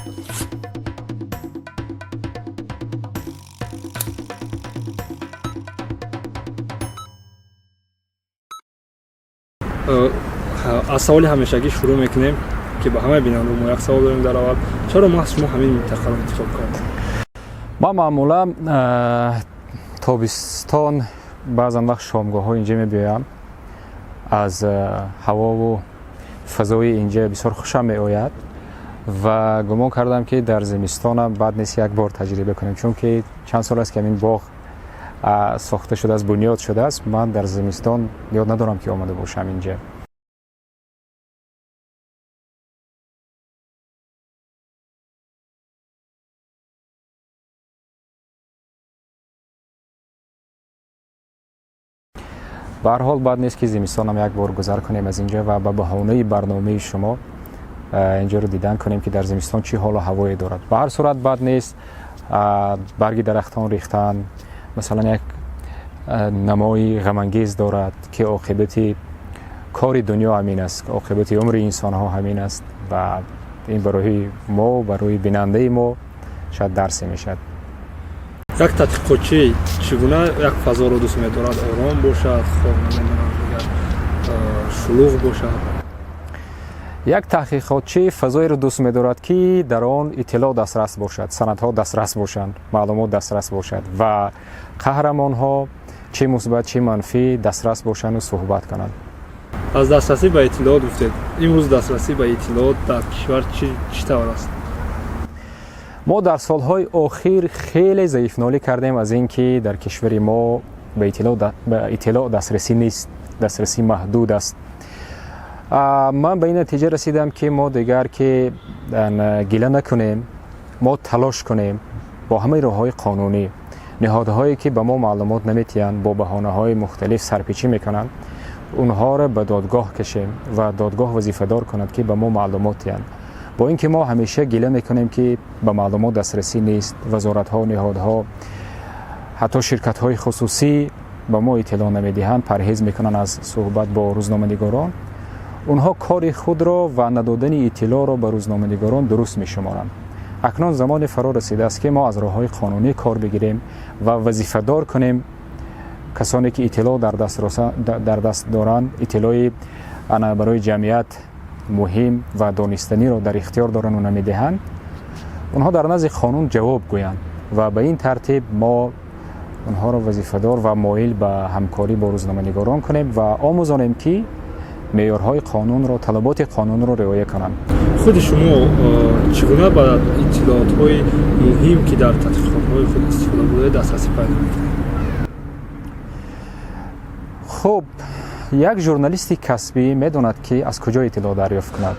Аз саволи ҳамешагӣ шурӯъ мекунем, ки ба ҳамаи бинандаҳо мо як савол дорем дар аввал: чаро маҳз шумо ҳамин минтақаро интихоб кардед? Ман маъмулан тобистон, баъзан вақт шомгоҳҳо инҷа мебиёям. Аз ҳавову фазои инҷа бисёр хушам меояд ва гумон кардам, ки дар зимистонам бад нест як бор таҷриба кунем, чунки чанд сол аст, ки ҳамин боғ сохта шудааст, бунёд шудааст. Ман дар зимистон ёд надорам, ки омада бошам инҷа. Ба ҳар ҳол, бад нест, ки зимистонам як бор гузар кунем аз инҷа ва ба баҳонаи барномаи шумо инҷоро дидан кунем, ки дар зимистон чӣ ҳолу ҳавое дорад. Ба ҳар сурат, бад нест. Барги дарахтон рехтан, масалан, як намои ғамангез дорад, ки оқибати кори дунё ҳамин аст, оқибати умри инсонҳо ҳамин аст ва ин барои мо, барои бинандаи мо шояд дарсе мешавад. Як тадқиқотчӣ чӣ гуна як фазоро дӯст медорад? Ором бошад, хоб, намедонам, дигар, шулуғ бошад? Як таҳқиқотчӣ фазоеро дӯст медорад, ки дар он иттилоъ дастрас бошад, санадҳо дастрас бошанд, маълумот дастрас бошад ва қаҳрамонҳо, чӣ мусбат, чӣ манфӣ, дастрас бошанду суҳбат кунанд. Аз дастрасӣ ба иттилоот гуфтед. Имрӯз дастрасӣ ба иттилоот дар кишвар чӣ тавр аст? Мо дар солҳои охир хеле заифнолӣ кардем аз ин ки дар кишвари мо ба иттилоъ дастрасӣ нест, дастрасӣ маҳдуд аст. Ман ба ин натиҷа расидам, ки мо дигар ки гила накунем, мо талош кунем бо ҳамаи роҳҳои қонунӣ. Ниҳодҳое, ки ба мо маълумот наметиҳанд, бо баҳонаҳои мухталиф сарпечӣ мекунанд, онҳоро ба додгоҳ кашем ва додгоҳ вазифадор кунад, ки ба мо маълумот диҳанд. Бо ин ки мо ҳамеша гила мекунем, ки ба маълумот дастрасӣ нест, вазоратҳо, ниҳодҳо, ҳатто ширкатҳои хусусӣ ба мо иттилоъ намедиҳанд, парҳез мекунанд аз суҳбат бо рӯзноманигорон, онҳо кори худро ва надодани иттилоъро ба рӯзноманигорон дуруст мешуморанд. Акнун замоне фаро расидааст, ки мо аз роҳҳои қонунӣ кор бигирем ва вазифадор кунем касоне, ки иттилоъ дар даст доранд, иттилои барои ҷамъият муҳим ва донистаниро дар ихтиёр дорану намедиҳанд, онҳо дар назди қонун ҷавоб гӯянд ва ба ин тартиб мо онҳоро вазифадор ва моил ба ҳамкорӣ бо рӯзноманигорон кунем ва омӯзонем, ки меъёрҳои қонунро, талаботи қонунро риоя кунанд. Худи шумо чӣ гуна ба иттилоотҳои муҳим, ки дар тадқиқотҳои худ истифода бурдаед, дастрасӣ пайдо мекунед? Хуб, як журналисти касбӣ медонад, ки аз куҷо иттилоъ дарёфт кунад,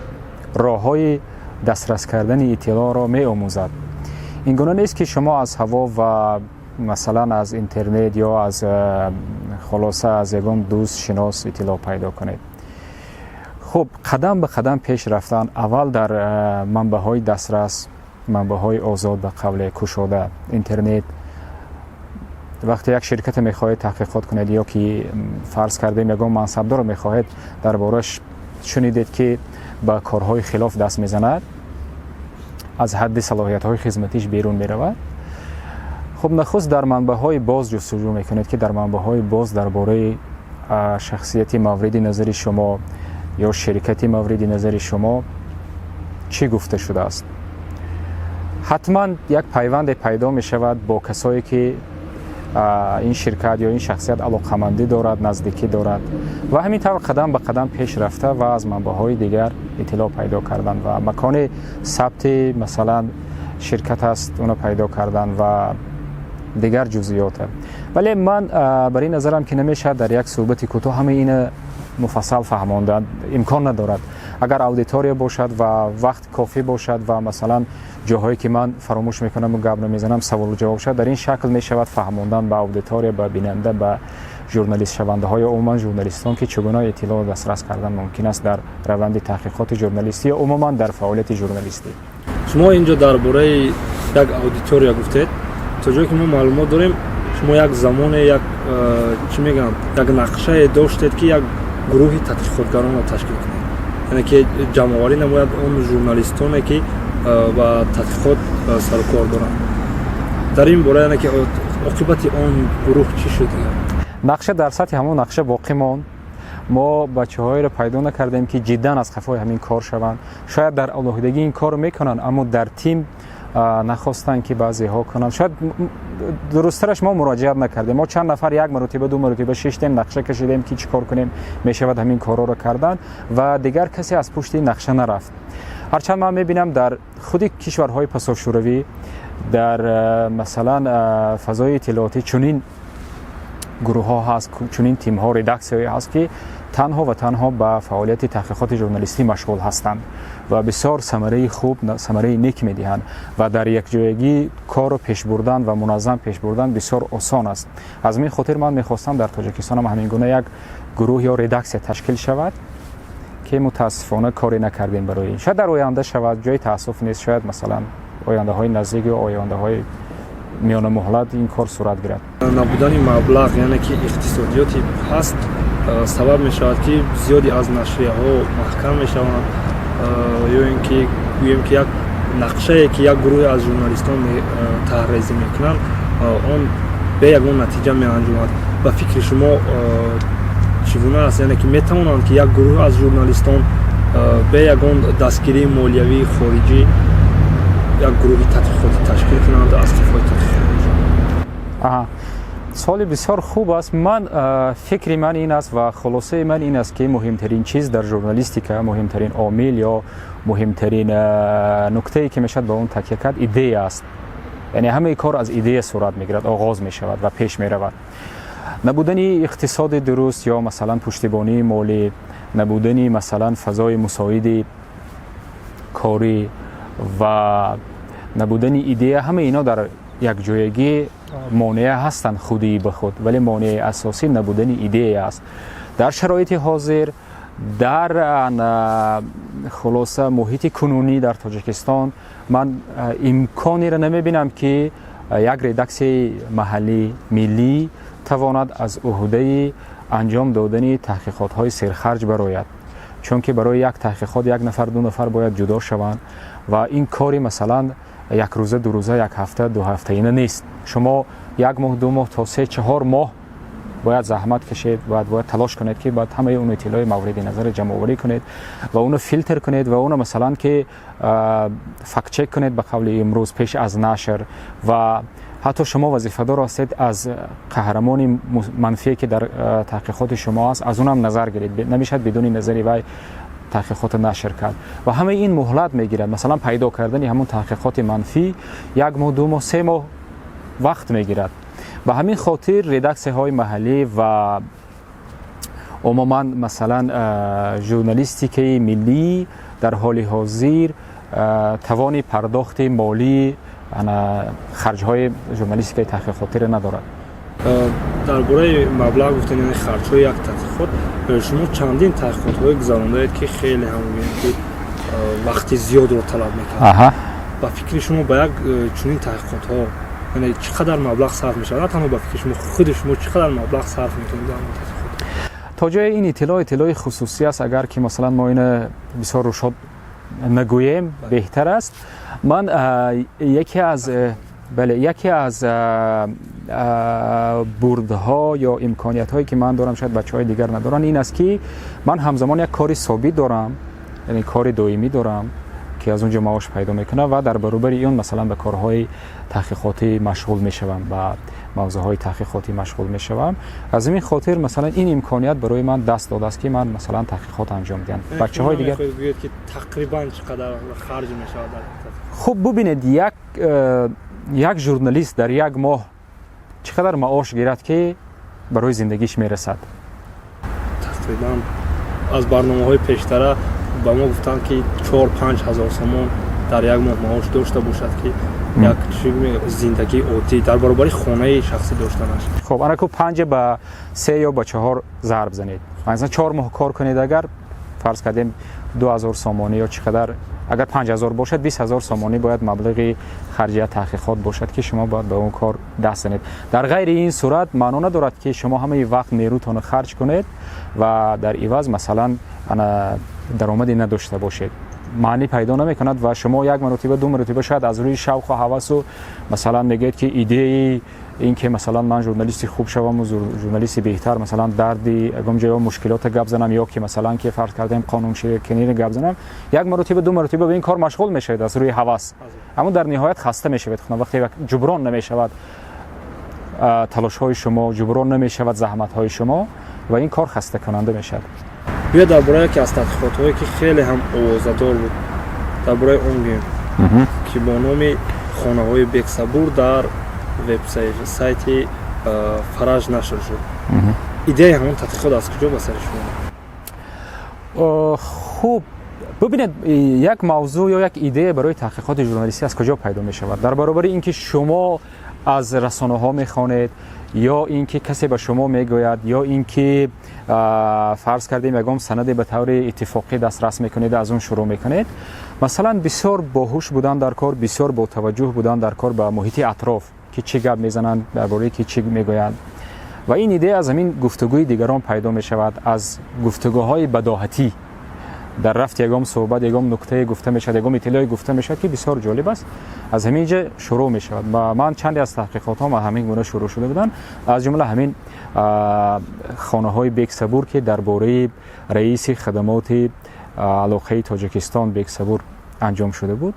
роҳҳои дастрас кардани иттилоъро меомӯзад. Ин гуна нест, ки шумо аз ҳаво ва масалан аз интернет ё аз хулоса аз ягон дӯст, шинос иттилоъ пайдо кунед. Хуб, қадам ба қадам пеш рафтан: аввал дар манбаъҳои дастрас, манбаъҳои озод, ба қавле кушода, интернет. Вақте як ширкате мехоҳед таҳқиқот кунед ё ки, фарз кардем, ягон мансабдорро мехоҳед, дар бораш шунидед, ки ба корҳои хилоф даст мезанад, аз ҳадди салоҳиятҳои хизматиш берун меравад, хуб, нахуст дар манбаъҳои боз ҷустуҷӯ мекунед, ки дар манбаъҳои боз дар бораи шахсияти мавриди назари шумо ё ширкати мавриди назари шумо чӣ гуфта шудааст. Ҳатман як пайванде пайдо мешавад бо касое, ки ин ширкат ё ин шахсият алоқамандӣ дорад, наздикӣ дорад ва ҳамин тавр қадам ба қадам пеш рафта ва аз манбаъҳои дигар иттилоъ пайдо кардан ва макони сабти, масалан, ширкат аст, онро пайдо кардан ва дигар ҷузъиёта. Вале ман бар ин назарам, ки намешавад дар як суҳбати кӯтоҳ ҳамаи ина муфассал фаҳмондан, имкон надорад. Агар аудитория бошад ва вақт кофӣ бошад ва, масалан, ҷоҳое, ки ман фаромӯш мекунаму гап намезанам, саволу ҷавоб шавад, дар ин шакл мешавад фаҳмондан ба аудитория, ба бинанда, ба журналистшавандаҳо ё умуман журналистон, ки чӣ гуна иттилоъ дастрас кардан мумкин аст дар раванди таҳқиқоти журналистӣ ё умуман дар фаъолияти журналистӣ. Шумо инҷо дар бораи як аудитория гуфтед. То ҷое ки мо маълумот дорем, шумо як замоне як чӣ мегӯям, як нақшае доштед, ки як гурӯҳи тадқиқотгаронро ташкил кунед, яъне ки ҷамъоварӣ намояд он журналистоне, ки Ба тадқиқот сарукор доранд. Дар ин бора, яъне ки оқибати он гурӯҳ чӣ шуд? Нақша дар сатҳи ҳамон нақша боқӣ монд. Мо бачаҳоеро пайдо накардем, ки ҷиддан аз қафои ҳамин кор шаванд. Шояд дар алоҳидагӣ ин корро мекунанд, аммо дар тим нахостанд, ки баъзеҳо кунанд. Шояд дурусттараш, мо муроҷиат накардем. Мо чанд нафар як маротиба, ду маротиба шиштем, нақша кашидем, ки чӣ кор кунем, мешавад ҳамин корҳоро кардан, ва дигар касе аз пушти нақша нарафт. Ҳарчанд ман мебинам, дар худи кишварҳои пасошӯравӣ, дар масалан фазои иттилоотӣ чунин гурӯҳҳо ҳаст, чунин тимҳо, редаксияҳое ҳаст, ки танҳо ва танҳо ба фаъолияти таҳқиқоти журналистӣ машғул ҳастанд ва бисёр самараи хуб, самараи нек медиҳанд, ва дар якҷоягӣ корро пеш бурдан ва муназзам пеш бурдан бисёр осон аст. Аз ҳамин хотир ман мехостам, дар Тоҷикистон ҳам ҳамин гуна як гурӯҳ ё редаксия ташкил шавад, ки мутаассифона коре накардем барои ин. Шояд дар оянда шавад, ҷои таассуф нест, шояд масалан ояндаҳои наздик ё ояндаҳои миёнамуҳлат ин кор сурат гирад. Набудани маблағ, яъне ки иқтисодиёти паст сабаб мешавад, ки зиёде аз нашрияҳо маҳкам мешаванд, ё ин ки гӯем, ки як нақшае, ки як гурӯҳе аз журналистон таҳрезӣ мекунанд, он бе ягон натиҷа меанҷомад. Ба фикри шумо чӣ гуна аст, яъне ки метавонанд, ки як гурӯҳ аз журналистон бе ягон дастгирии молиявии хориҷӣ як гурӯҳи тадқиқотӣ ташкил кунанд, аз қафои тадқиқот? Суоли бисёр хуб аст. Ман фикри ман ин аст ва хулосаи ман ин аст, ки муҳимтарин чиз дар журналистика, муҳимтарин омил ё муҳимтарин нуктае, ки мешавад ба он такя кард, идея аст. Яъне ҳамаи кор аз идея сурат мегирад, оғоз мешавад ва пеш меравад. Набудани иқтисоди дуруст ё масалан пуштибонии молӣ, набудани масалан фазои мусоиди корӣ ва набудани идея, ҳамаи ино дар якҷоягӣ монеа ҳастанд худии ба худ, вале монеаи асосӣ набудани идея аст. Дар шароити ҳозир, дар хулоса муҳити кунунӣ дар Тоҷикистон ман имконеро намебинам, ки як редаксияи маҳаллӣ, миллӣ тавонад аз уҳдаи анҷом додани таҳқиқотҳои серхарҷ барояд, чунки барои як таҳқиқот як нафар, ду нафар бояд ҷудо шаванд ва ин кори масалан якрӯза, дурӯза, як ҳафта, дуҳафтаина нест. Шумо як моҳ, 2 моҳ то 3-4 моҳ бояд заҳмат кашед, бояд талош кунед, ки бояд ҳамаи он иттилои мавриди назар ҷамъоварӣ кунед ва уно филтр кунед ва уно масалан ки фактчек кунед, ба қавли имрӯз, пеш аз нашр. Ва ҳатто шумо вазифадор ҳастед, аз қаҳрамони манфие, ки дар таҳқиқоти шумо аст, аз унам назар гиред. Намешавад бидуни назари вай таҳқиқотро нашр кард ва ҳамаи ин муҳлат мегирад. Масалан, пайдо кардани ҳамон таҳқиқоти манфӣ як моҳ, 2 моҳ, 3 моҳ вақт мегирад. Ба ҳамин хотир редаксияҳои маҳаллӣ ва умуман масалан журналистикаи миллӣ дар ҳоли ҳозир тавони пардохти молии харҷҳои журналистикаи таҳқиқотиро надорад. Дар бораи маблағ гуфтем, яъне харҷҳои як таҳқиқот. Шумо чандин таҳқиқотҳое гузарондаед, ки хеле ҳам гӯем, ки вақти зиёдро талаб мекард. Ба фикри шумо, ба як чунин таҳқиқотҳо, яъне чӣ қадар маблағ сарф мешавад? На танҳо ба фикри шумо, худи шумо чӣ қадар маблағ сарф мекунед дар он таҳқиқот? То ҷое ин иттилоъ иттилои хусусӣ аст, агар ки масалан мо ина бисёр рӯшод нагӯем, беҳтар аст. Ман яке аз, бале, яке аз бурдҳо ё имкониятҳое, ки ман дорам, шояд бачаҳои дигар надоранд, ин аст, ки ман ҳамзамон як кори собит дорам, яъне кори доимӣ дорам, ки аз он ҷо маош пайдо мекунам, ва дар баробари он масалан ба корҳои таҳқиқотӣ машғул мешавам, ба мавзӯъҳои таҳқиқотӣ машғул мешавам. Аз ҳамин хотир масалан ин имконият барои ман даст додааст, ки ман масалан таҳқиқот анҷом диҳам. Бачаҳои дигар Гӯед, ки тақрибан чӣ қадар харҷ мешавад дар Хуб, бубинед, як журналист дар як моҳ чӣ қадар маош гирад, ки барои зиндагиш мерасад? Тақрибан аз барномаҳои пештара ба мо гуфтанд, ки 4-5 ҳазор сомон дар як моҳ маош дошта бошад, ки як зиндагии оддӣ дар баробари хонаи шахсӣ доштанаш. Хуб, анаку панҷа ба се ё ба чаҳор зарб занед. Масалан, 4 моҳ кор кунед, агар фарз кардем 2000 сомонӣ ё чӣ қадар, агар 5000 бошад, 20 000 сомонӣ бояд маблағи харҷия таҳқиқот бошад, ки шумо бояд ба он кор даст занед. Дар ғайри ин сурат маъно надорад, ки шумо ҳамаи вақт, нерӯтонро харҷ кунед ва дар иваз масалан ана даромаде надошта бошед. Маънӣ пайдо намекунад ва шумо як маротиба, ду маротиба шояд аз рӯи шавқу ҳавасу, масалан, мегӯяд, ки идеяи ин ки, масалан, ман журналисти хуб шаваму журналисти беҳтар, масалан, дарди ягон ҷо мушкилота гап занам ё ки, масалан, ки фарз кардем, қонуншиканиро гап занам, як маротиба, ду маротиба ба ин кор машғул мешавед аз рӯи ҳавас, аммо дар ниҳоят хаста мешавед. Вақте ҷуброн намешавад талошҳои шумо, ҷуброн намешавад заҳматҳои шумо ва ин кор хастакунанда мешавад. Биё, дар бораи яке аз тадқиқотҳое, ки хеле ҳам овозадор буд, дар бораи он гӯем, ки бо номи «Хонаҳои Бексабур» дар вебсайти Фараҷ нашр шуд. Идеяи ҳамон тадқиқот аз куҷо ба сари шумо? Хуб, бубинед, як мавзӯъ ё як идея барои таҳқиқоти журналистӣ аз куҷо пайдо мешавад? Дар баробари ин ки шумо аз расонаҳо мехонед ё ин ки касе ба шумо мегӯяд, ё ин ки, фарз кардем, ягон санаде ба таври иттифоқӣ дастрас мекунед, аз он шурӯъ мекунед. Масалан, бисёр боҳуш будан дар кор, бисёр ботаваҷҷӯҳ будан дар кор ба муҳити атроф, ки чӣ гап мезананд, дар бораи ки чӣ мегӯянд. Ва ин идея аз ҳамин гуфтугӯи дигарон пайдо мешавад, аз гуфтугӯҳои бадоҳатӣ. Дар рафти ягон суҳбат ягон нуктае гуфта мешавад, ягон иттилоъе гуфта мешавад, ки бисёр ҷолиб аст, аз ҳамин ҷа шурӯъ мешавад. Ва ман чанде аз таҳқиқотҳом аз ҳамин гуна шурӯъ шуда буданд, аз ҷумла ҳамин «Хонаҳои Бексабур», ки дар бораи раиси хадамоти алоқаи Тоҷикистон Бексабур анҷом шуда буд.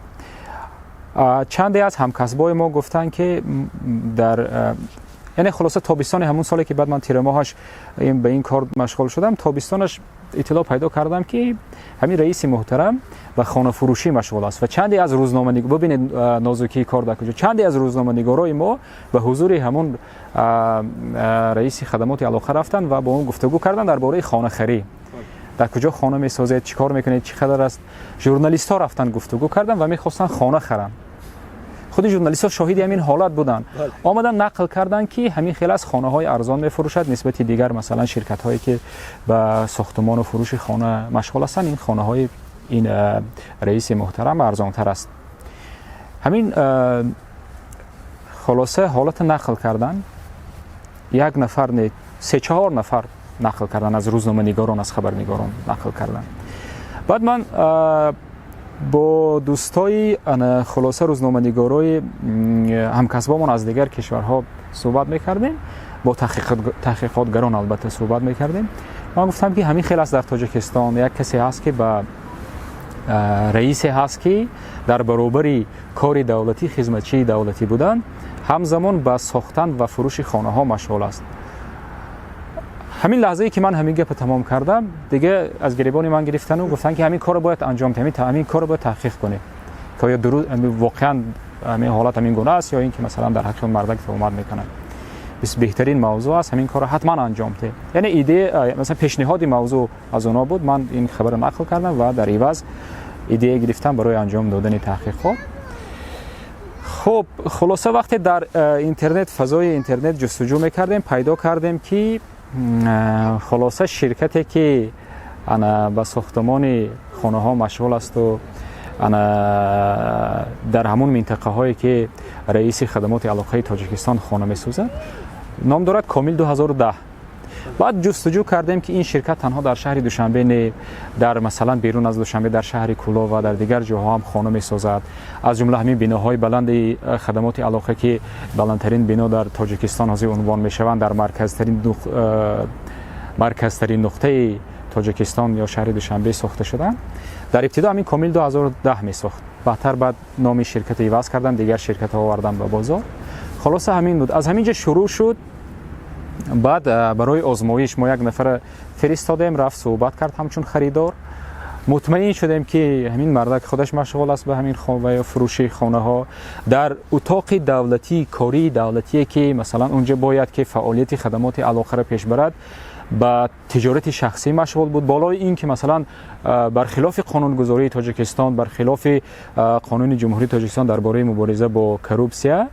Чанде аз ҳамкасбои мо гуфтанд, ки дар, яъне, хулоса, тобистони ҳамун соле, ки баъд ман тирамоҳаш ба ин кор машғул шудам, тобистонаш иттилоъ пайдо кардам, ки ҳамин раиси муҳтарам ба хонафурӯшӣ машғул аст. Ва чанде аз рӯзноманиг, бубинед, нозукии кор дар куҷо, чанде аз рӯзноманигорои мо ба ҳузури ҳамун раиси хадамоти алоқа рафтанд ва бо он гуфтугӯ карданд дар бораи хонахарӣ: дар куҷо хона месозед, чӣ кор мекунед, чӣ қадар аст. Журналистҳо рафтанд, гуфтугӯ карданд ва мехостанд хона харанд. Худи журналистҳо шоҳиди ҳамин ҳолат буданд, омаданд, нақл карданд, ки ҳамин хел аз хонаҳои арзон мефурӯшад нисбати дигар, масалан, ширкатҳое, ки ба сохтумону фурӯши хона машғул ҳастанд. Ин хонаҳои ин раиси муҳтарам арзонтар аст. Ҳамин, хулоса, ҳолата нақл карданд. Як нафар не, се чаҳор нафар нақл карданд, аз рӯзноманигорон, аз хабарнигорон нақл карданд. Баъд ман бо дӯстои, хулоса, рӯзноманигорои ҳамкасбомон аз дигар кишварҳо суҳбат мекардем, бо таҳқиқотгарон, албатта, суҳбат мекардем. Ман гуфтам, ки ҳамин хел аст, дар Тоҷикистон як касе ҳаст, ки ба раисе ҳаст, ки дар баробари кори давлатӣ, хизматчии давлатӣ будан, ҳамзамон ба сохтан ва фурӯши хонаҳо машғул аст. Ҳамин лаҳзае ки ман ҳамин гапа тамом кардам, дига аз гиребони ман гирифтану гуфтанд, ки ҳамин корро бояд анҷом диҳем, ҳамин корро бояд таҳқиқ кунем, ки оё воқеан ҳамин ҳолат ҳамин гуна аст ё ин ки, масалан, дар ҳаққи он мардак туҳмат мекунанд. Беҳтарин мавзӯъ аст, ҳамин корро ҳатман анҷом диҳем. Яъне идея, масалан, пешниҳоди мавзӯъ аз онҳо буд. Ман ин хабарро нақл кардам ва дар иваз идея гирифтам барои анҷом додани таҳқиқот. Хуб, хулоса, вақте дар интернет, фазои интернет ҷустуҷӯ мекардем, пайдо кардем, ки, хулоса, ширкате, ки ана ба сохтумони хонаҳо машғул асту ана дар ҳамон минтақаҳое, ки раиси хадамоти алоқаи Тоҷикистон хона месозад, ном дорад «Комил 2010». Баъд ҷустуҷӯ кардем, ки ин ширкат танҳо дар шаҳри Душанбе не, дар, масалан, берун аз Душанбе, дар шаҳри Кӯлоб ва дар дигар ҷоҳо ҳам хона месозад, аз ҷумла ҳамин биноҳои баланди хадамоти алоқа, ки баландтарин бино дар Тоҷикистон ҳозир унвон мешаванд, дар марказтарин нуқтаи Тоҷикистон ё шаҳри Душанбе сохта шуданд. Дар ибтидо ҳамин «Комил 2010» месохт, баъдтар баъд номи ширката иваз карданд, дигар ширкатҳо оварданд ба бозор. Хулоса, ҳамин буд, аз ҳамин ҷо шурӯъ шуд. Баъд барои озмоиш мо як нафара фиристодем, рафт, суҳбат кард ҳамчун харидор. Мутмаин шудем, ки ҳамин мардак худаш машғул аст ба ҳамин ё фурӯши хонаҳо. Дар утоқи давлатии кории давлатие, ки, масалан, унҷо бояд ки фаъолияти хадамоти алоқаро пеш барад, ба тиҷорати шахсӣ машғул буд. Болои ин ки, масалан, бархилофи қонунгузории Тоҷикистон, бархилофи қонуни Ҷумҳурии Тоҷикистон дар бораи мубориза бо коррупсия,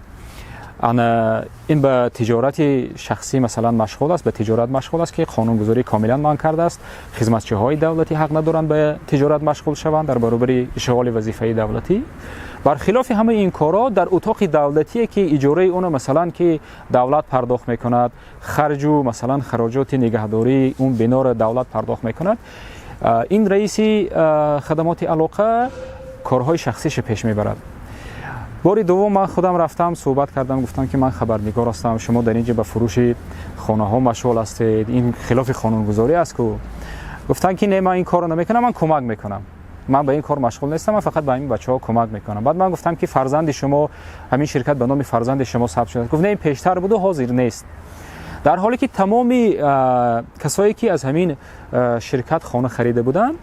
ана ин ба тиҷорати шахсӣ, масалан, машғул аст, ба тиҷорат машғул аст, ки қонунгузорӣ комилан манъ кардааст. Хизматчиҳои давлатӣ ҳақ надоранд ба тиҷорат машғул шаванд дар баробари ишғоли вазифаи давлатӣ. Бархилофи ҳамаи ин корҳо, дар утоқи давлатие, ки иҷораи уно, масалан, ки давлат пардохт мекунад, харҷу, масалан, хароҷоти нигаҳдории он биноро давлат пардохт мекунад. Ин раиси хадамоти алоқа корҳои шахсиша пеш мебарад. Бори дуввум ман худам рафтам, суҳбат кардам, гуфтам, ки ман хабарнигор ҳастам, шумо дар ин ҷо ба фурӯши хонаҳо машғул ҳастед, ин хилофи қонунгузорӣ аст ку. Гуфтанд, ки не, ман ин корро намекунам, ман кӯмак мекунам, ман ба ин кор машғул нестам, ман фақат ба ҳамин бачаҳо кӯмак мекунам. Баъд ман гуфтам, ки фарзанди шумо, ҳамин ширкат ба номи фарзанди шумо сабт шудааст. Гуфт: не, ин пештар буду, ҳозир нест. Дар ҳоле ки тамоми касое, ки аз ҳамин ширкат хона харида буданд,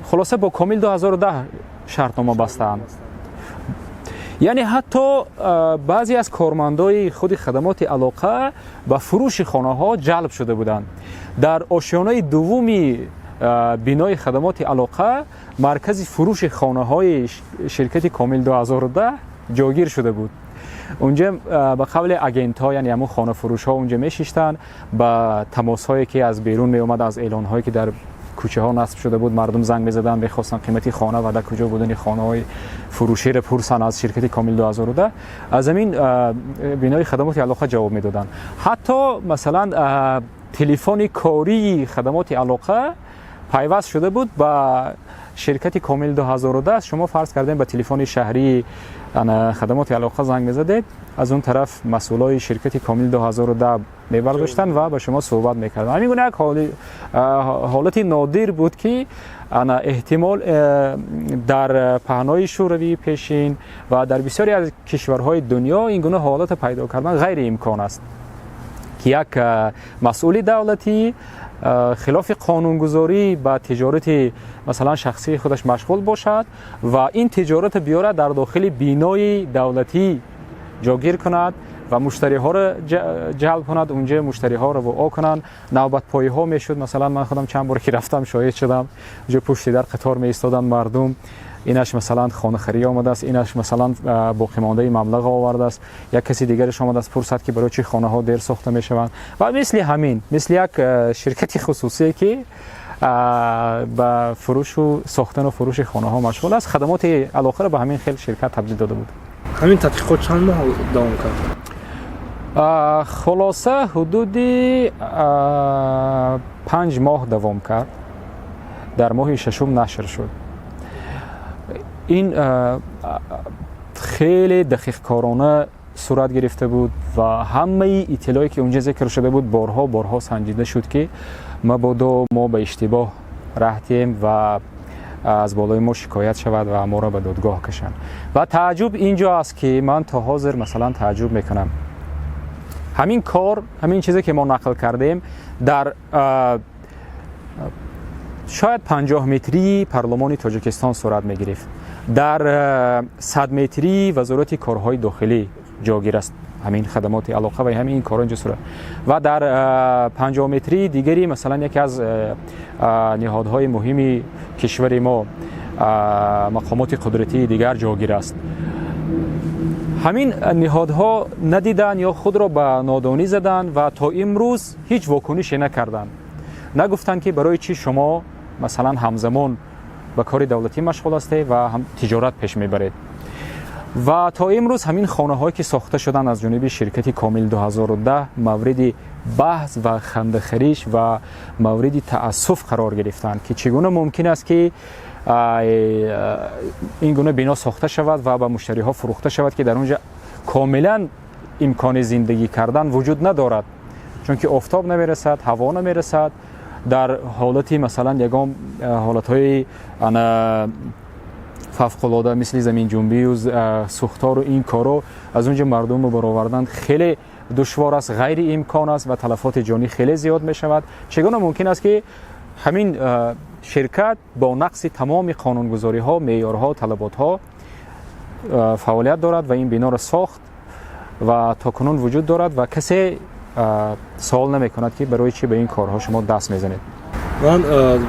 хулоса, бо Комил 2010 шартнома бастаанд. Яъне ҳатто баъзе аз кормандои худи хадамоти алоқа ба фурӯши хонаҳо ҷалб шуда буданд. Дар ошёнаи дуввуми бинои хадамоти алоқа маркази фурӯши хонаҳои ширкати Комил 2010 ҷойгир шуда буд. Унҷа ба қавли агентҳо, яъне ҳамун хонафурӯшҳо, унҷа мешиштанд, ба тамосҳое, ки аз берун меомад, аз эълонҳое, ки дар кӯчаҳо насб шуда буд, мардум занг мезаданд, мехостанд қимати хона ва дар куҷо будани хонаҳои фурӯширо пурсанд аз ширкати Комил 2010, аз ҳамин бинои хадамоти алоқа ҷавоб медоданд. Ҳатто, масалан, телефони кории хадамоти алоқа пайваст шуда буд ба ширкати Комил 2010. Шумо, фарз кардем, ба телефони шаҳрии хадамоти алоқа занг мезадед, аз он тараф масъулои ширкати Комил 2010 мебардоштанд ва ба шумо суҳбат мекарданд. Ҳамин гуна як ҳолати нодир буд, ки эҳтимол дар паҳнои Шӯравии пешин ва дар бисёре аз кишварҳои дунё ин гуна ҳолата пайдо кардан ғайриимкон аст, ки як масъули давлатӣ хилофи қонунгузорӣ ба тиҷорати, масалан, шахсии худаш машғул бошад ва ин тиҷоратро биёрад, дар дохили бинои давлатӣ ҷогир кунад ва муштариҳоро ҷалб кунад, унҷа муштариҳоро во кунанд. Навбатпоиҳо мешуд. Масалан, ман худам чанд бор ки рафтам, шоҳид шудам, унҷа пушти дар қатор меистоданд мардум. Инаш, масалан, хонахарӣ омадааст, инаш, масалан, боқимондаи маблағ овардааст, як каси дигараш омадааст, пурсад, ки барои чӣ хонаҳо дер сохта мешаванд. Ва мисли ҳамин, мисли як ширкати хусусие, ки ба фурӯшу сохтану фурӯши хонаҳо машғул аст, хадамоти алоқаро ба ҳамин хел ширкат табдил дода буд. Ҳамин тадқиқот чанд моҳ давом кард? Хулоса, ҳудуди 5 моҳ давом кард. Дар моҳи шашум нашр шуд. Ин хеле дақиқкорона сурат гирифта буд ва ҳамаи иттилоъе, ки унҷа зикр шуда буд, борҳо борҳо санҷида шуд, ки мабодо мо ба иштибоҳ раҳ диҳем ва аз болои мо шикоят шавад ва моро ба додгоҳ кашанд. Ва тааҷҷуб ин ҷо аст, ки ман то ҳозир, масалан, тааҷҷуб мекунам: ҳамин кор, ҳамин чизе, ки мо нақл кардем, дар шояд 50 метрии парлумони Тоҷикистон сурат мегирифт, дар 100 метрии Вазорати корҳои дохилӣ ҷогир аст ҳамин хадамоти алоқа ва ҳамин корҳо инҷо сурат, ва дар 50 метрии дигари, масалан, яке аз ниҳодҳои муҳими кишвари мо, мақомоти қудратии дигар ҷогир аст. Ҳамин ниҳодҳо надиданд ё худро ба нодонӣ заданд ва то имрӯз ҳеҷ вокунише накарданд. Нагуфтанд, ки барои чӣ шумо, масалан, ҳамзамон ба кори давлатӣ машғул ҳастед ва ҳам тиҷорат пеш мебаред. Ва то имрӯз ҳамин хонаҳое, ки сохта шуданд аз ҷониби ширкати Комил 2010, мавриди баҳс ва хандахариш ва мавриди таассуф қарор гирифтанд, ки чӣ гуна мумкин аст, ки ин гуна бино сохта шавад ва ба муштариҳо фурӯхта шавад, ки дар он ҷо комилан имкони зиндагӣ кардан вуҷуд надорад, чунки офтоб намерасад, ҳаво намерасад. Дар ҳолати, масалан, ягон ҳолатҳои фавқулода, мисли заминҷунбию сӯхтору ин коро, аз он ҷо мардумро баровардан хеле душвор аст, ғайриимкон аст ва талафоти ҷонӣ хеле зиёд мешавад. Чӣ гуна мумкин аст, ки ҳамин ширкат бо нақси тамоми қонунгузориҳо, меъёрҳо, талаботҳо фаъолият дорад ва ин биноро сохт ва то кунун вуҷуд дорад ва касе савол намекунад, ки барои чӣ ба ин корҳо шумо даст мезанед? Ман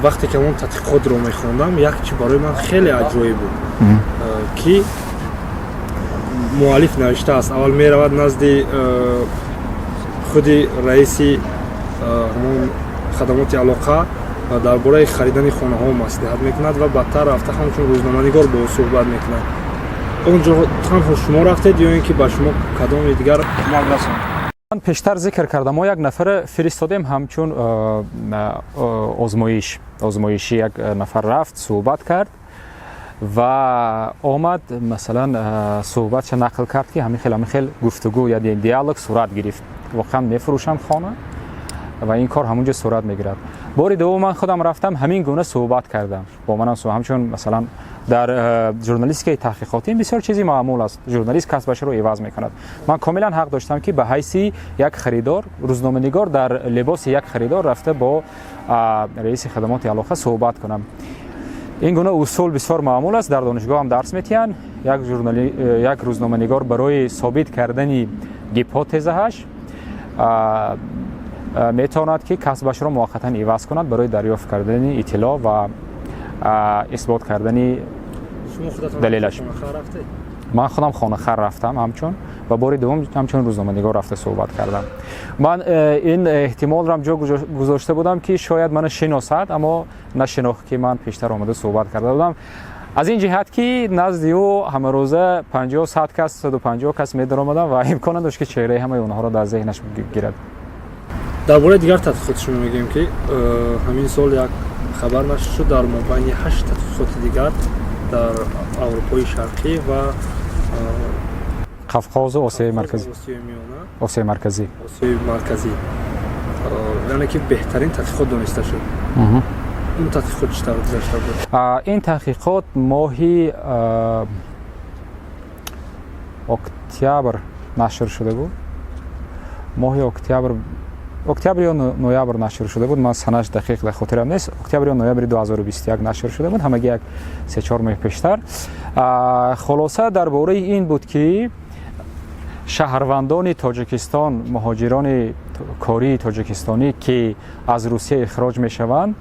вақте ки ҳамон тадқиқотро мехондам, як чи барои ман хеле аҷоиб буд, ки муаллиф навиштааст: аввал меравад назди худи раиси ҳамон хадамоти алоқа ва дар бораи харидани хонаҳо маслиҳат мекунад ва баъдтар рафта ҳамчун рӯзноманигор бо ӯ суҳбат мекунад. Он ҷо танҳо шумо рафтед ё ин ки ба шумо кадоми дигар кӯмак расонд? Пештар зикр кардам, мо як нафара фиристодем ҳамчун озмоиш, озмоишӣ. Як нафар рафт, суҳбат кард ва омад, масалан, суҳбатша нақл кард, ки ҳамин хел, ҳамин хел гуфтугӯ ё диалог сурат гирифт, воқеан мефурӯшам хона ва ин кор ҳамон ҷо сурат мегирад. Бори дуввум ман худам рафтам, ҳамин гуна суҳбат кардам бо манам. Ҳамчун, масалан, дар журналистикаи таҳқиқотӣ ин бисёр чизи маъмул аст, журналист касбашро иваз мекунад. Ман комилан ҳақ доштам, ки ба ҳайси як харидор, рӯзноманигор дар либоси як харидор рафта бо раиси хадамоти алоқа суҳбат кунам. Ин гуна усул бисёр маъмул аст, дар донишгоҳ ҳам дарс метиҳанд. Як рӯзноманигор барои собит кардани гипотезааш метавонад, ки касбашро муваққатан иваз кунад барои дарёфт кардани иттилоъ ва исбот кардани далелаш. Ман худам хонахар рафтам ҳамчун ва бори дуввум ҳамчун рӯзноманигор рафта суҳбат кардам. Ман ин эҳтимолро ҷо гузошта будам, ки шояд мана шиносад, аммо нашинохт, ки ман пештар омада суҳбат карда будам, аз ин ҷиҳат ки назди ӯ ҳамарӯза 50, 100 кас, 150 кас медаромадам ва имкон надошт, ки чеҳраи ҳамаи онҳоро дар зеҳнаш гирад. Дар бораи дигар тадқиқоти шумо мегӯем, ки ҳамин сол як хабар нашр шуд, дар мобайни ҳашт тадқиқоти дигар дар Аврупои Шарқӣ ва Қавқозу Осиёи Марказӣ. Осиёи Миёна. Осиёи Марказӣ. Осиёи Марказӣ, яъне ки беҳтарин тадқиқот дониста шуд. Ин тадқиқот чӣ тавр гузашта буд? Ин таҳқиқот моҳи октябр нашр шуда буд, моҳи октябр, октябр ё ноябр нашр шуда буд, ман санаш дақиқ дар хотирам нест. Октябр ё ноябри 2021 нашр шуда буд, ҳамагӣ як 3-4 моҳ пештар. Хулоса, дар бораи ин буд, ки шаҳрвандони Тоҷикистон, муҳоҷирони кории тоҷикистонӣ, ки аз Русия ихроҷ мешаванд,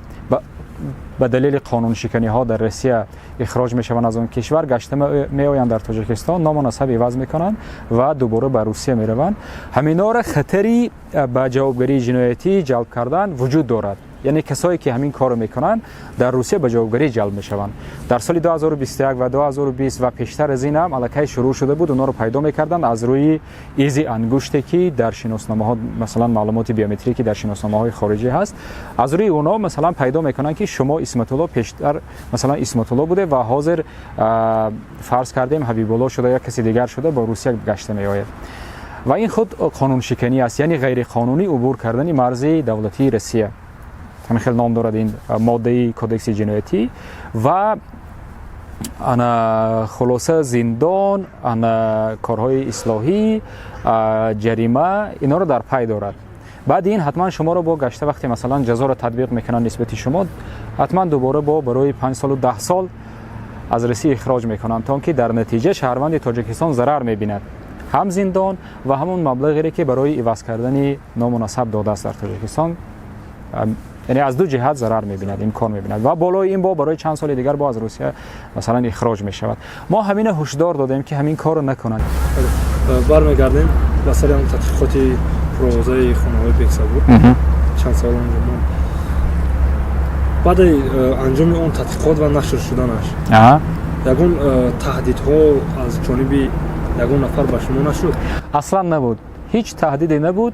ба далели қонуншиканиҳо дар Россия ихроҷ мешаванд аз он кишвар, гашта меоянд дар Тоҷикистон, ному насаб иваз мекунанд ва дубора ба Русия мераванд. Ҳаминора хатари ба ҷавобгарии ҷиноятӣ ҷалб кардан вуҷуд дорад, яъне касое ки ҳамин корро мекунанд, дар Русия ба ҷавобгарӣ ҷалб мешаванд. Дар соли 2021 ва 2020 ва пештар аз ин ҳам аллакай шурӯъ шуда буд, онҳоро пайдо мекарданд аз рӯи изи ангуште, ки дар шиносномаҳо, масалан, маълумоти биометрие, ки дар шиносномаҳои хориҷӣ ҳаст, аз рӯи онҳо, масалан, пайдо мекунанд, ки шумо Исматулло, пештар, масалан, Исматулло буде ва ҳозир, фарз кардем, Ҳабибулло шуда ё каси дигар шуда, ба Русия гашта меояд. Ва ин худ қонуншиканӣ аст, яъне ғайриқонунӣ убур кардани марзи давлатии Россия, ҳамин хел ном дорад ин моддаи кодекси ҷиноятӣ. Ва ана хулоса, зиндон, ана корҳои ислоҳӣ, ҷарима, инҳоро дар пай дорад. Баъди ин ҳатман шуморо бо гашта, вақте, масалан, ҷазоро татбиқ мекунанд нисбати шумо, ҳатман дубора бо барои 5 солу 10 сол аз Россия ихроҷ мекунанд, то он ки дар натиҷа шаҳрванди Тоҷикистон зарар мебинад, ҳам зиндон ва ҳамон маблағере, ки барои иваз кардани ному насаб додааст дар Тоҷикистон, яъне аз ду ҷиҳат зарар мебинад, имкон мебинад ва болои ин бо барои чанд соли дигар бо аз Русия, масалан, ихроҷ мешавад. Мо ҳамина ҳушдор додем, ки ҳамин корро накунанд. Бармегардем ба сари ҳам тадқиқоти пурозаи хонаҳои Бексабур. Чанд савол онҷо монд. Баъди анҷоми он тадқиқот ва нашр шуданаш ягон таҳдидҳо аз ҷониби ягон нафар ба шумо нашуд? Аслан набуд, ҳеҷ таҳдиде набуд.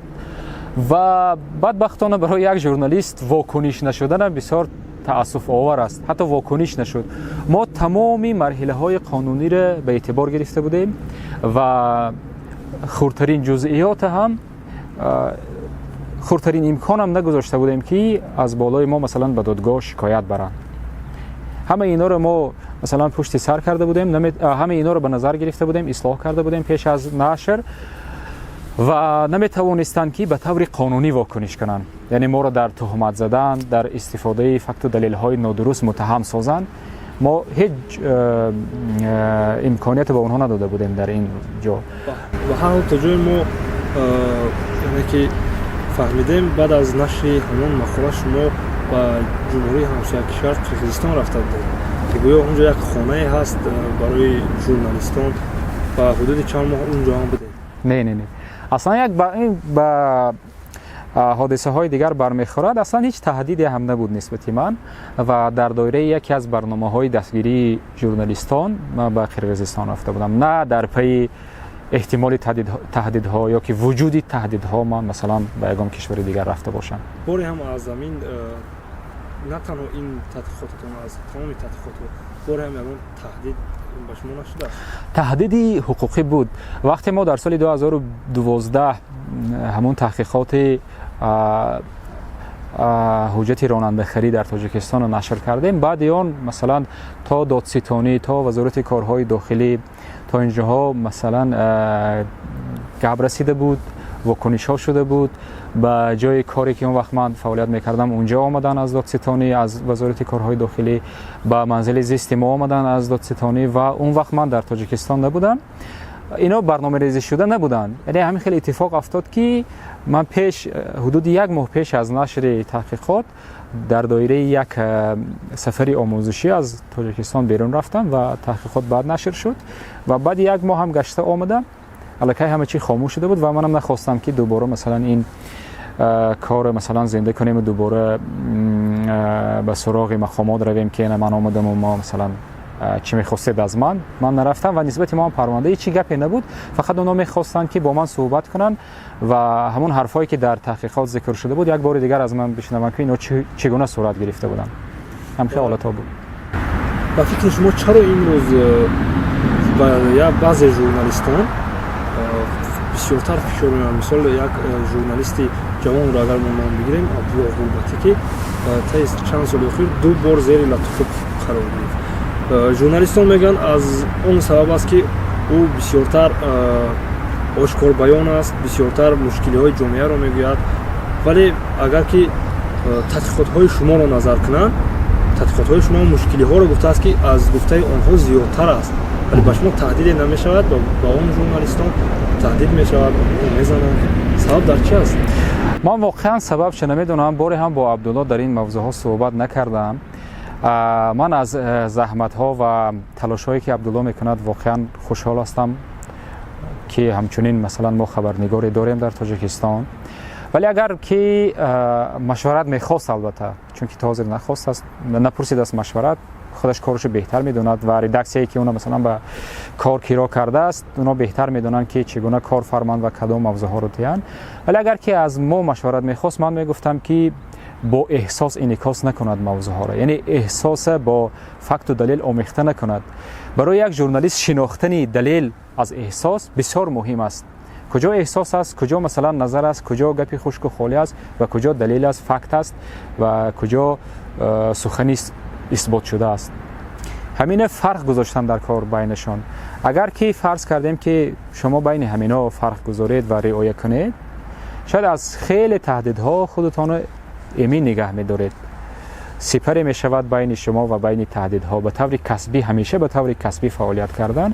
Ва бадбахтона барои як журналист вокуниш нашуданам бисёр таассуфовар аст. Ҳатто вокуниш нашуд. Мо тамоми марҳилаҳои қонуниро ба эътибор гирифта будем ва хурдтарин ҷузъиёта ҳам, хурдтарин имконам нагузошта будем, ки аз болои мо, масалан, ба додгоҳ шикоят баранд. Ҳамаи инҳоро мо, масалан, пушти сар карда будем, ҳамаи инҳоро ба назар гирифта будем, ислоҳ карда будем пеш аз нашр ва наметавонистанд, ки ба таври қонунӣ вокуниш кунанд, яъне моро дар туҳмат задан, дар истифодаи факту далелҳои нодуруст муттаҳам созанд. Мо ҳеҷ имконияте ба онҳо надода будем дар ин ҷо. Ва ҳар то ҷое мо яъне ки фаҳмидем, баъд аз нашри ҳамон мақола шумо ба ҷумҳурии ҳамсоякишвар Қирғизистон рафта будед, ки гӯё онҷо як хонае ҳаст барои журналистон ва ҳудуди чанд моҳ унҷо ҳам будед. Не, не, не, аслан як ба ҳодисаҳои дигар бармехӯрад. Аслан ҳеҷ таҳдиде ҳам набуд нисбати ман ва дар доираи яке аз барномаҳои дастгирии журналистон ман ба Қирғизистон рафта будам, на дар пайи Эҳтимоли таҳдидҳо ё ки вуҷуди таҳдидҳо ман, масалан, ба ягон кишвари дигар рафта бошам. Боре ҳам аз ҳамин, на танҳо ин тадқиқотатон, аз тамоми тадқиқотҳо боре ҳам ягон таҳдид ба шумо нашудааст? Таҳдиди ҳуқуқӣ буд. Вақте мо дар соли 2012 ҳамон таҳқиқоти ҳуҷҷати ронандахарӣ дар Тоҷикистонро нашр кардем, баъди он, масалан, то додситонӣ, то Вазорати корҳои дохилӣ, то инҷоҳо, масалан, гап расида буд, вокунишҳо шуда буд. Ба ҷои коре, ки он вақт ман фаъолият мекардам, унҷо омадан аз додситонӣ, аз Вазорати корҳои дохилӣ, ба манзили зисти мо омадан аз додситонӣ ва он вақт ман дар Тоҷикистон набудам. Ино барномарезӣ шуда набуданд, яъне ҳамин хеле иттифоқ афтод, ки ман пеш, ҳудуди як моҳ пеш аз нашри таҳқиқот, дар доираи як сафари омӯзишӣ аз Тоҷикистон берун рафтам ва таҳқиқот баъд нашр шуд. Ва баъди як моҳ ҳам гашта омадам, аллакай ҳама чӣ хомӯш шуда буд ва манам нахостам, ки дубора, масалан, ин кор, масалан, зинда кунему дубора ба суроғи мақомот равем, ки ман омадаму мо, масалан, чӣ мехостед аз ман. Ман нарафтам ва нисбати мо парванда ҳеҷ гапе набуд. Фақат онҳо мехостанд, ки бо ман суҳбат кунанд ва ҳамон ҳарфҳое, ки дар таҳқиқот зикр шуда буд, як бори дигар аз ман бишнаванд, ки инҳо чӣ гуна сурат гирифта буданд. Ҳамхел ҳолатҳо буд. Ба фикри шумо, чаро имрӯз баъзе журналистон бисёртар фишор меоянд? Мисол, як журналисти ҷавонро агар мо ном бигирем, Абдулло Ғурбатӣ, ки таи чанд соли охир ду бор зери лату кӯб қарор гирифт. Журналистон мегӯянд, аз он сабаб аст, ки ӯ бисёртар ошкорбаён аст, бисёртар мушкилиҳои ҷомеаро мегӯяд. Вале агар ки тадқиқотҳои шуморо назар кунанд, тадқиқотҳои шумо мушкилиҳоро гуфтааст, ки аз гуфтаи онҳо зиёдтар аст, вале ба шумо таҳдиде намешавад, ба он журналистон таҳдид мешавад, онҳо мезананд. Сабаб дар чи аст? Ман воқеан сабабша намедонам. Боре ҳам бо Абдулло дар ин мавзӯъҳо суҳбат накардам. Ман аз заҳматҳо ва талошҳое, ки Абдулло мекунад, воқеан хушҳол ҳастам, ки ҳамчунин, масалан, мо хабарнигоре дорем дар Тоҷикистон. Вале агар ки машварат мехост, албатта, чунки то ҳозир нахостааст, напурсидааст машварат, худаш корашо беҳтар медонад ва редаксияе, ки уна, масалан, ба кор киро кардааст, оно беҳтар медонанд, ки чӣ гуна кор фарманд ва кадом мавзӯъҳоро диҳанд. Вале агар ки аз мо машварат мехост, ман мегуфтам, ки бо эҳсос инъикос накунад мавзӯъҳоро, яъне эҳсоса бо факту далел омехта накунад. Барои як журналист шинохтани далел аз эҳсос бисёр муҳим аст: куҷо эҳсос аст, куҷо, масалан, назар аст, куҷо гапи хушку холӣ аст ва куҷо далел аст, факт аст ва куҷо сухани исботшуда аст. Ҳамине фарқ гузоштан дар кор байнашон. Агар ки фарз кардем, ки шумо байни ҳамино фарқ гузоред ва риоя кунед, шояд аз хеле таҳдидҳо худатонро эмин нигаҳ медоред, сипаре мешавад байни шумо ва байни таҳдидҳо. Ба таври касбӣ, ҳамеша ба таври касбӣ фаъолият кардан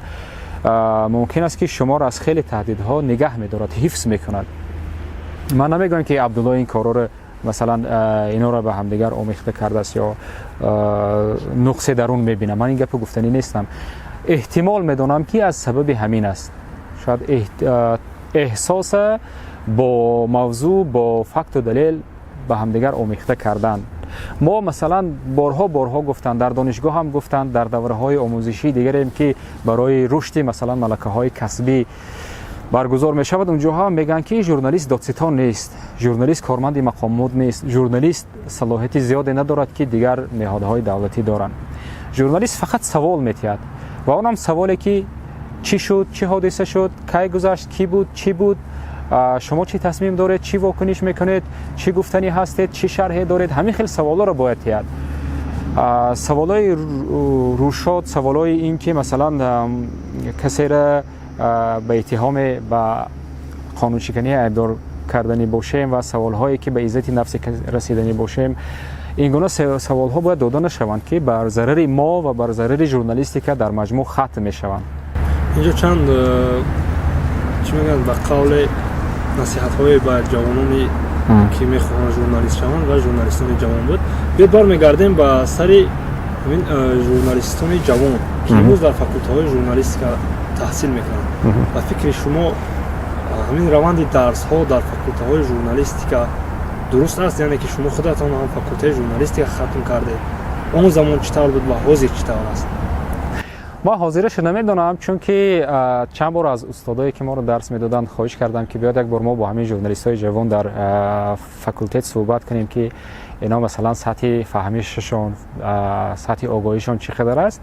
мумкин аст, ки шуморо аз хеле таҳдидҳо нигаҳ медорад, ҳифз мекунад. Ман намегӯям, ки Абдулло ин корҳоро, масалан, инҳоро ба ҳамдигар омехта кардааст ё нуқсе дар он мебинам. Ман ин гапо гуфтанӣ нестам. Эҳтимол медонам, ки аз сабаби ҳамин аст. Шояд эҳсоса бо мавзӯъ, бо факту далел ба ҳамдигар омехта кардан. Мо, масалан, борҳо борҳо гуфтанд, дар донишгоҳ ҳам гуфтанд, дар давраҳои омӯзишии дигарем, ки барои рушди, масалан, малакаҳои касбӣ баргузор мешавад, унҷо ҳам мегӯянд, ки журналист додситон нест, журналист корманди мақомот нест, журналист салоҳияти зиёде надорад, ки дигар ниҳодҳои давлатӣ доранд. Журналист фақат савол метиҳад ва онам саволе, ки чӣ шуд, чӣ ҳодиса шуд, кай гузашт, кӣ буд, чӣ буд, шумо чӣ тасмим доред, чӣ вокуниш мекунед, чӣ гуфтанӣ ҳастед, чӣ шарҳе доред. Ҳамин хел саволҳоро бояд диҳад. Саволҳои рӯшод, саволҳои ин ки, масалан, касеро ба иттиҳоме, ба қонуншиканӣ айбдор карданӣ бошем ва саволҳое, ки ба иззати нафси расиданӣ бошем, ин гуна саволҳо бояд дода нашаванд, ки бар зарари мо ва бар зарари журналистика дар маҷмӯъ хатм мешаванд. Инҷо чанд, чӣ мегӯянд, ба қавле насиҳатҳое ба ҷавононе, ки мехоҳанд журналист шаванд, ва журналистони ҷавон буд. Биёд, бармегардем ба сари ҳамин журналистони ҷавон, ки имрӯз дар факултаҳои журналистика таҳсил мекунанд. Ба фикри шумо, ҳамин раванди дарсҳо дар факултаҳои журналистика дуруст аст? Яъне ки шумо худатон ҳам факултаи журналистика хатм кардед. Он замон чӣ тавр буд ва ҳозир чӣ тавр аст? Ман ҳозираша намедонам, чунки чанд бор аз устодое, ки моро дарс медоданд, хоҳиш кардам, ки биёд, як бор мо бо ҳамин журналистҳои ҷавон дар факултет суҳбат кунем, ки ино, масалан, сатҳи фаҳмишашон, сатҳи огоҳишон чӣ қадар аст.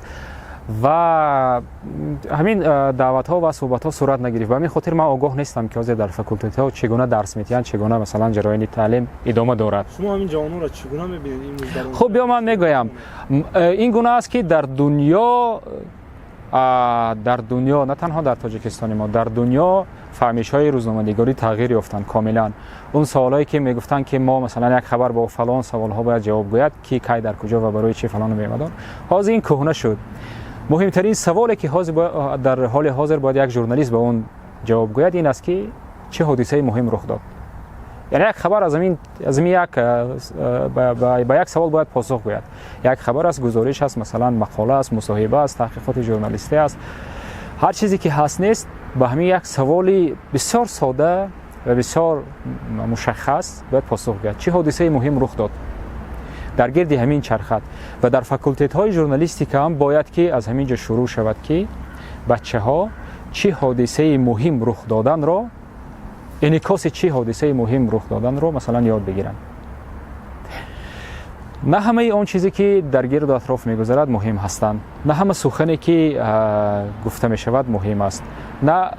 Ва ҳамин даъватҳо ва суҳбатҳо сурат нагирифт. Ба ҳамин хотир ман огоҳ нестам, ки ҳозир дар факултетҳо чӣ гуна дарс медиҳанд, чӣ гуна, масалан, ҷараёни таълим идома дорад. Шумо ҳамин ҷавононро чӣ гуна мебинед имрӯз дар Хуб, биё, ман мегӯям, ин гуна аст, ки дар дунё, на танҳо дар Тоҷикистони мо, дар дунё фаҳмишҳои рӯзноманигорӣ тағйир ёфтанд комилан. Он саволҳое, ки мегуфтанд, ки мо, масалан, як хабар бо фалон саволҳо бояд ҷавоб гӯяд, ки кай, дар куҷо ва барои чӣ фалону бемадон, ҳозир ин кӯҳна шуд. Муҳимтарин саволе, ки дар ҳоли ҳозир бояд як журналист ба он ҷавоб гӯяд, ин аст, ки чӣ ҳодисаи муҳим рух дод. Яъне як хабар аз ҳамин як ба як савол бояд посух гӯяд. Як хабар аст, гузориш аст, масалан, мақола аст, мусоҳиба аст, таҳқиқоти журналистӣ аст, ҳар чизе ки ҳаст, нест, ба ҳамин як саволи бисёр сода ва бисёр мушаххас бояд посух гӯяд: чӣ ҳодисаи муҳим рух дод. Дар гирди ҳамин чархад. Ва дар факултетҳои журналистика ҳам бояд, ки аз ҳамин ҷо шурӯъ шавад, ки бачаҳо чӣ ҳодисаи муҳим рух доданро, инъикоси чӣ ҳодисаи муҳим рух доданро, масалан, ёд бигиранд. На ҳамаи он чизе, ки дар гирду атроф мегузарад, муҳим ҳастанд, на ҳама сухане, ки гуфта мешавад, муҳим аст, на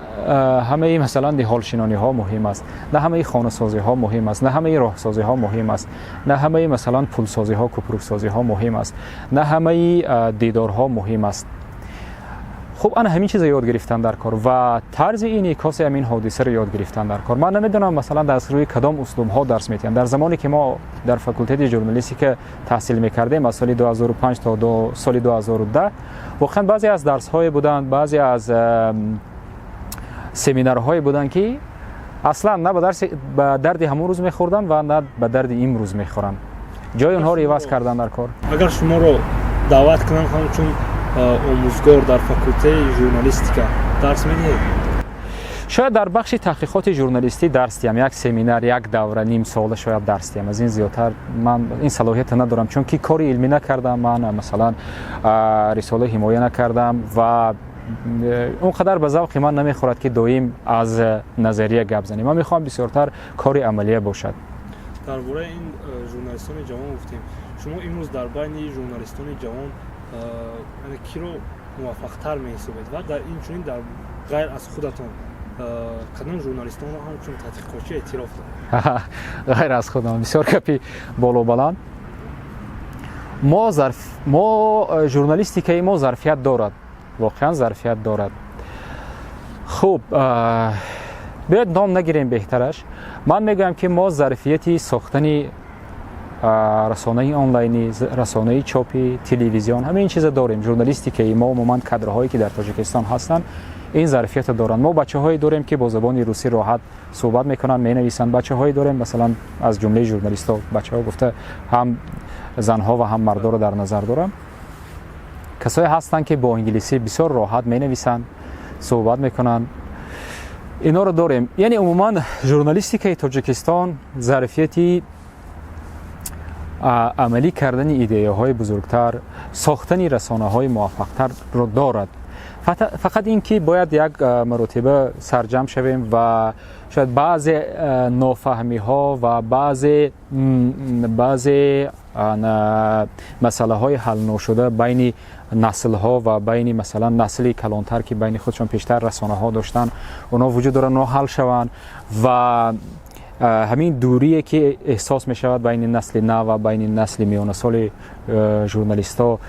ҳамаи, масалан, ниҳолшинониҳо муҳим аст, на ҳамаи хонасозиҳо муҳим аст, на ҳамаи роҳсозиҳо муҳим аст, на ҳамаи, масалан, пулсозиҳо, купруксозиҳо муҳим аст, на ҳамаи дидорҳо муҳим аст. Хуб, ана ҳамин чизро ёд гирифтан дар кор ва тарзи инъикоси ҳамин ҳодисаро ёд гирифтан дар кор. Ман намедонам, масалан, дар рӯи кадом услубҳо дарс медиҳам. Дар замоне, ки мо дар факултети журналистика таҳсил мекардем, аз соли 2005 то соли 2010, воқеан баъзе аз дарсҳое буданд, баъзе аз семинарҳое буданд, ки аслан на ба дарди ҳамон рӯз мехӯрданд ва на ба дарди имрӯз мехӯранд. Ҷои онҳоро иваз кардан дар кор. Агар шуморо даъват кунанд ҳамчун омӯзгор, дар факултеи журналистика дарс медиҳед? Шояд дар бахши таҳқиқоти журналистӣ дарс диҳам, як семинар, як давра, нимсола шояд дарс диҳам. Аз ин зиёдтар ман ин салоҳията надорам, чунки кори илмӣ накардам, ман, масалан, рисола ҳимоя накардам ва он қадар ба завқи ман намехӯрад, ки доим аз назария гап занем. Ман мехоҳам бисёртар кори амалия бошад. Дар бораи ин журналистони ҷавон гуфтем. Шумо имрӯз дар байни журналистони ҷавон киро муваффақтар меҳисобед ва дар инчунин дар ғайр аз худатон кадом журналистонро ҳамчун таҳқиқотчӣ эътироф доред? Ғайр аз худам, бисёр гапи болобаланд. Мо журналистикаи мо зарфият дорад, воқеан зарфият дорад. Хуб, биёед, ном нагирем беҳтараш. Ман мегӯям, ки мо зарфияти сохтани расонаи онлайнӣ, расонаи чопӣ, телевизион, ҳамаи ин чиза дорем. Журналистикаи мо, умуман кадрҳое, ки дар Тоҷикистон ҳастанд, ин зарфиятро доранд. Мо бачаҳое дорем, ки бо забони русӣ роҳат суҳбат мекунанд, менависанд. Бачаҳое дорем, масалан, аз ҷумлаи журналистҳо, бачаҳо гуфта ҳам занҳо ва ҳам мардоро дар назар дорам, касое ҳастанд, ки бо англисӣ бисёр роҳат менависанд, суҳбат мекунанд. Инҳоро дорем. Яъне умуман журналистикаи Тоҷикистон зарфияти амалӣ кардани идеяҳои бузургтар, сохтани расонаҳои муваффақтарро дорад. Фақат ин ки бояд як маротиба сарҷамъ шавем ва шояд баъзе нофаҳмиҳо ва баъзе масъалаҳои ҳалношуда байни наслҳо ва байни, масалан, насли калонтар, ки байни худшон пештар расонаҳо доштанд, онҳо вуҷуд доранд, онҳо ҳал шаванд ва ҳамин дурие, ки эҳсос мешавад байни насли нав ва байни насли миёнасоли журналистҳо,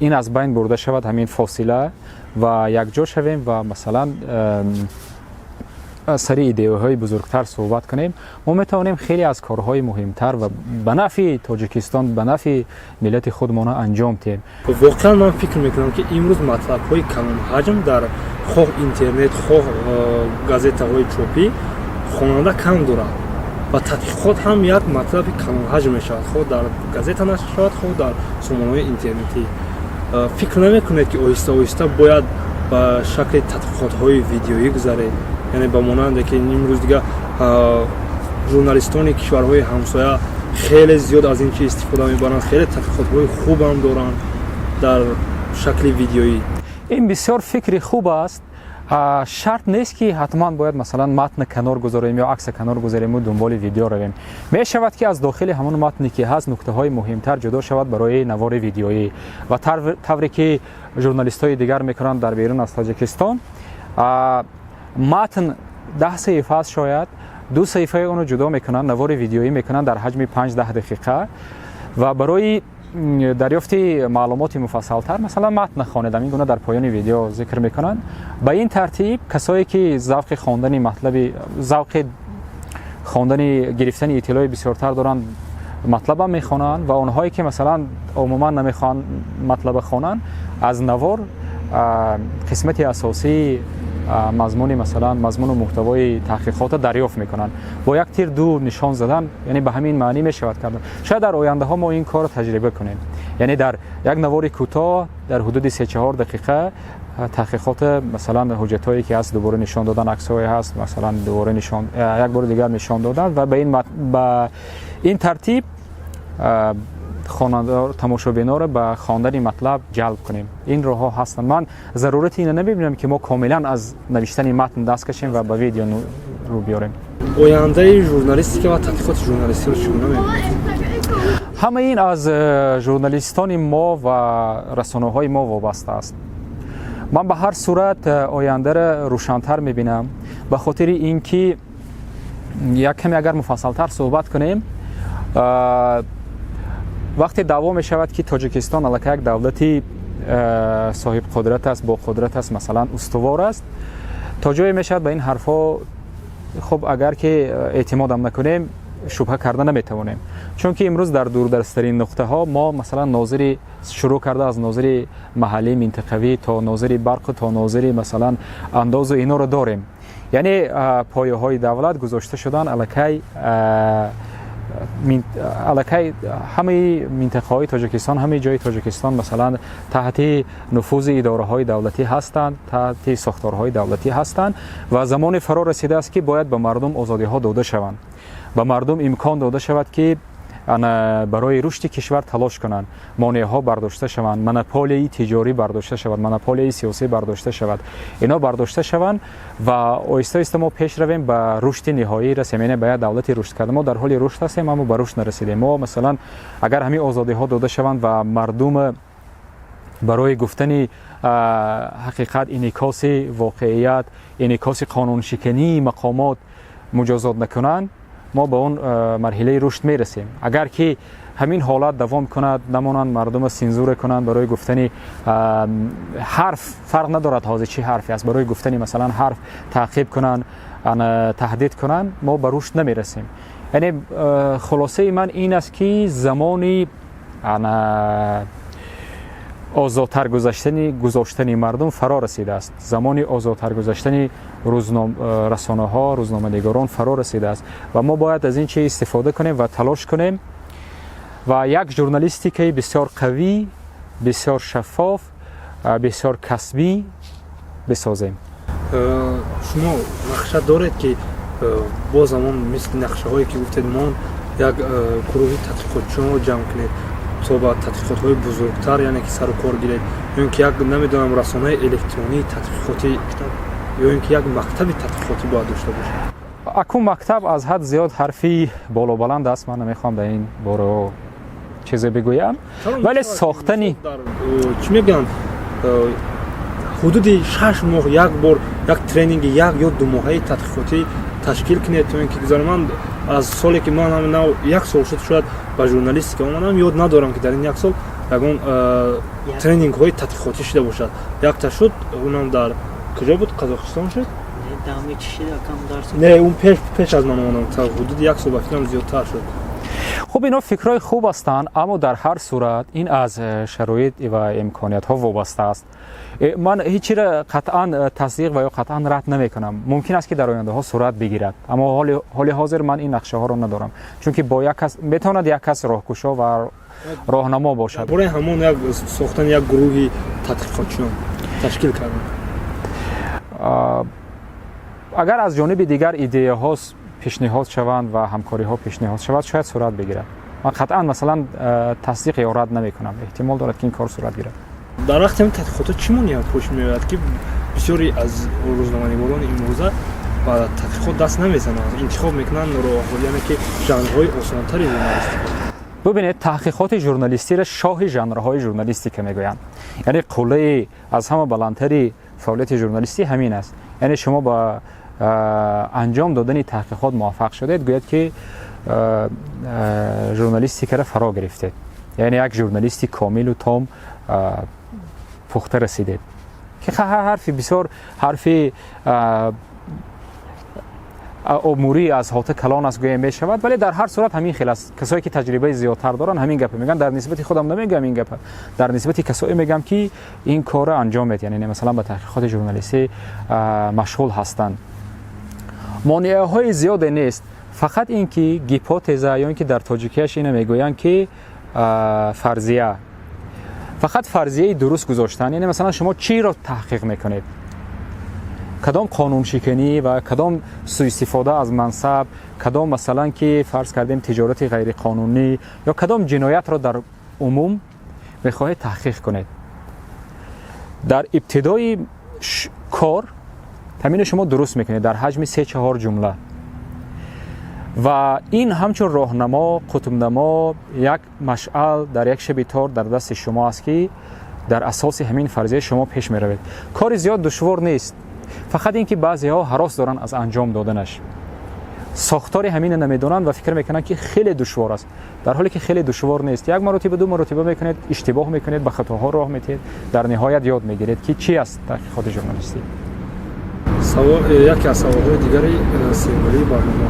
ин аз байн бурда шавад, ҳамин фосила, ва якҷо шавем ва, масалан, сари идеяҳои бузургтар суҳбат кунем. Мо метавонем хеле аз корҳои муҳимтар ва ба нафъи Тоҷикистон, ба нафъи миллати худмона анҷом диҳем. Воқеан ман фикр мекунам, ки имрӯз матлабҳои калонҳаҷм дар хоҳ интернет, хоҳ газетаҳои чопӣ хонанда кам дорад ва тадқиқот ҳам як матлаби калонҳаҷм мешавад, хоҳ дар газета нашр шавад, хоҳ дар сомонаҳои интернетӣ. Фикр намекунед, ки оҳиста оҳиста бояд ба шакли тадқиқотҳои видеоӣ гузаред? Яъне ба монанде ки имрӯз дига журналистони кишварҳои ҳамсоя хеле зиёд аз ин чиз истифода мебаранд, хеле тадқиқотҳои хубам доранд дар шакли видеоӣ. Ин бисёр фикри хуб аст. Шарт нест, ки ҳатман бояд, масалан, матна канор гузорем ё акса канор гузорему дунболи видео равем. Мешавад, ки аз дохили ҳамон матне, ки ҳаст, нуктаҳои муҳимтар ҷудо шавад барои навори видеоӣ ва тавре ки журналистҳои дигар мекунанд дар берун аз Тоҷикистон, матн 10 саҳифа аст, шояд ду саҳифаи онро ҷудо мекунанд, навори видеоӣ мекунанд дар ҳаҷми 5-10 дақиқа ва барои дарёфти маълумоти муфассалтар, масалан, матн хонедам, ин гуна дар поёни видео зикр мекунанд. Ба ин тартиб касое, ки завқи хондани матлаби, завқи хондани, гирифтани иттилои бисёртар доранд, матлабам мехонанд ва онҳое, ки, масалан, умуман намехоҳанд матлаба хонанд, аз навор қисмати асосии мазмуни, масалан, мазмуну муҳтавои таҳқиқотро дарёфт мекунанд. Бо як тир ду нишон задан, яъне ба ҳамин маънӣ мешавад кардан. Шояд дар ояндаҳо мо ин корро таҷриба кунем, яъне дар як навори кӯтоҳ дар ҳудуди 3-4 дақиқа таҳқиқота, масалан, ҳуҷҷатҳое, ки ҳаст, дубора нишон додан, аксҳое ҳаст, масалан, дубора нишон, як бори дигар нишон додан ва ба ин тартиб хонанда, тамошобиноро ба хондани матлаб ҷалб кунем. Ин роҳҳо ҳастанд. Ман зарурати ина намебинам, ки мо комилан аз навиштани матн даст кашем ва ба видео рӯ биёрем. Ояндаи журналистика ва тадқиқоти журналистиро чӣ гуна мебинед? Ҳамаи ин аз журналистони мо ва расонаҳои мо вобаста аст. Ман ба ҳар сурат ояндаро рӯшантар мебинам, ба хотири ин ки як каме агар муфассалтар суҳбат кунем, вақте даъво мешавад, ки Тоҷикистон аллакай як давлати соҳибқудрат аст, боқудрат аст, масалан, устувор аст, то ҷое мешавад ба ин ҳарфҳо, хуб, агар ки эътимодам накунем, шубҳа карда наметавонем, чунки имрӯз дар дурдасттарин нуқтаҳо мо, масалан, нозири шурӯъ карда аз нозири маҳаллӣ, минтақавӣ то нозири барқу то нозири, масалан, андозу иноро дорем. Яъне пояҳои давлат гузошта шуданд аллакай ҳамаи минтақаҳои Тоҷикистон, ҳамаи ҷои Тоҷикистон, масалан, таҳти нуфузи идораҳои давлатӣ ҳастанд, таҳти сохторҳои давлатӣ ҳастанд ва замоне фаро расидааст, ки бояд ба мардум озодиҳо дода шаванд, ба мардум имкон дода шавад, ки барои рушди кишвар талош кунанд, монеаҳо бардошта шаванд, монополияи тиҷорӣ бардошта шавад, монополияи сиёсӣ бардошта шавад, ино бардошта шаванд ва оҳиста оҳиста мо пеш равем, ба рушди ниҳоӣ расем, яъне ба як давлати рушд карда. Мо дар ҳоли рушд ҳастем, аммо ба рушд нарасидем. Мо, масалан, агар ҳамин озодиҳо дода шаванд ва мардум барои гуфтани ҳақиқат, инъикоси воқеият, инъикоси қонуншикании мақомот муҷозот накунанд, мо ба он марҳилаи рушд мерасем. Агар ки ҳамин ҳолат давом кунад, намонанд, мардума сензура кунанд барои гуфтани ҳарф, фарқ надорад ҳозир чӣ ҳарфе аст, барои гуфтани, масалан, ҳарф таъқиб кунанд, таҳдид кунанд, мо ба рушд намерасем. Яъне хулосаи ман ин аст, ки замони озодтар гузоштани мардум фаро расидааст, замони озодтар гузаштани расонаҳо, рӯзноманигорон фаро расидааст ва мо бояд аз ин чиз истифода кунем ва талош кунем ва як журналистикаи бисёр қавӣ, бисёр шаффоф, бисёр касбӣ бисозем. Шумо нақша доред, ки боз ҳамон мисли нақшаҳое, ки гуфтед, мон як гурӯҳи тадқиқотчиёнро ҷамъ кунед, то ба тадқиқотҳои бузургтар, яъне ки сару кор гиред, ё ин ки як, намедонам, расонаи электронии тадқиқотӣ, ё ин ки як мактаби тадқиқотӣ бояд дошта бошад? Акун мактаб аз ҳад зиёд ҳарфи болобаланд аст. Ман намехоҳам дар ин боро чизе бигӯям, вале сохтани Чӣ мегӯянд, ҳудуди 6 моҳ як бор як тренинги як ё 2 моҳаи тадқиқотӣ ташкил кунед, то ин ки гузарем. Ман аз соле, ки ман ҳам нав як сол шуд, шояд, ба журналистика омадам, ёд надорам, ки дар ин як сол ягон тренингҳои тадқиқотӣ шуда бошад. Якта шуд, унам дар куҷо буд? Қазоқистон шуд. Не, он пеш аз ман омадам, ҳудуди як сол, ба фикрам, зиёдтар шуд. Хуб, инҳо фикрҳои хуб ҳастанд, аммо дар ҳар сурат ин аз шароит ва имкониятҳо вобаста аст. Ман ҳеҷ чиро қатъан тасдиқ ва ё қатъан рад намекунам. Мумкин аст, ки дар ояндаҳо сурат бигирад, аммо ҳоли ҳозир ман ин нақшаҳоро надорам, чунки бо як кас метавонад як кас роҳкушо ва роҳнамо бошад. Бораи ҳамон як сохтани як гурӯҳи тадқиқотчиён ташкил кардан. Агар аз ҷониби дигар идеяҳо пешниҳод шаванд ва ҳамкориҳо пешниҳод шавад, шояд сурат бигирад. Ман қатъан, масалан, тасдиқ ё рад намекунам. Эҳтимол дорад, ки ин кор сурат гирад. Дар вақти ҳамин тадқиқотҳо чӣ монеа пеш меояд, ки бисёре аз рӯзноманигорони имрӯза ба тадқиқот даст намезананд, интихоб мекунанд роҳҳо, яъне ки жанрҳои осонтари журналистика? Бубинед, таҳқиқоти журналистиро шоҳи жанрҳои журналистика мегӯянд. Яъне қуллаи аз ҳама баландтари фаъолияти журналистӣ ҳамин аст. Яъне шумо ба анҷом додани таҳқиқот муваффақ шудед, гӯяд ки журналистикаро фаро гирифтед, яъне як журналисти комилу том пухта расидед, ки ҳарфи бисёр ҳарфи обмурӣ аз ҳота калон аст гӯя мешавад, вале дар ҳар сурат ҳамин хел аст. Касое ки таҷрибаи зиёдтар доранд, ҳамин гапа мегӯянд. Дар нисбати худам намегӯям ин гапа, дар нисбати касое мегӯям, ки ин корро анҷом медиҳанд, яъне масалан ба таҳқиқоти журналистӣ машғул ҳастанд. Монеаҳои зиёде нест, фақат ин ки гипотеза, ё ин ки дар тоҷикияш ина мегӯянд ки фарзия, фақат фарзияи дуруст гузоштан. Яъне масалан шумо чиро таҳқиқ мекунед? Кадом қонуншиканӣ ва кадом сӯистифода аз мансаб, кадом масалан ки фарз кардем тиҷорати ғайриқонунӣ ё кадом ҷиноятро дар умум мехоҳед таҳқиқ кунед? Дар ибтидои кор ҳамино шумо дуруст мекунед дар ҳаҷми 3-4 ҷумла, ва ин ҳамчун роҳнамо, қутбнамо, як машъал дар як шаби тор дар дасти шумо аст, ки дар асоси ҳамин фарзия шумо пеш меравед. Кори зиёд душвор нест, фақат ин ки баъзеҳо ҳарос доранд аз анҷом доданаш, сохтори ҳамина намедонанд ва фикр мекунанд, ки хеле душвор аст, дар ҳоле ки хеле душвор нест. Як маротиба, ду маротиба мекунед, иштибоҳ мекунед, ба хатоҳо роҳ метиҳед, дар ниҳоят ёд мегиред, ки чӣ аст таҳқиқоти журналистӣ. Яке аз саволҳои дигари символии барнома,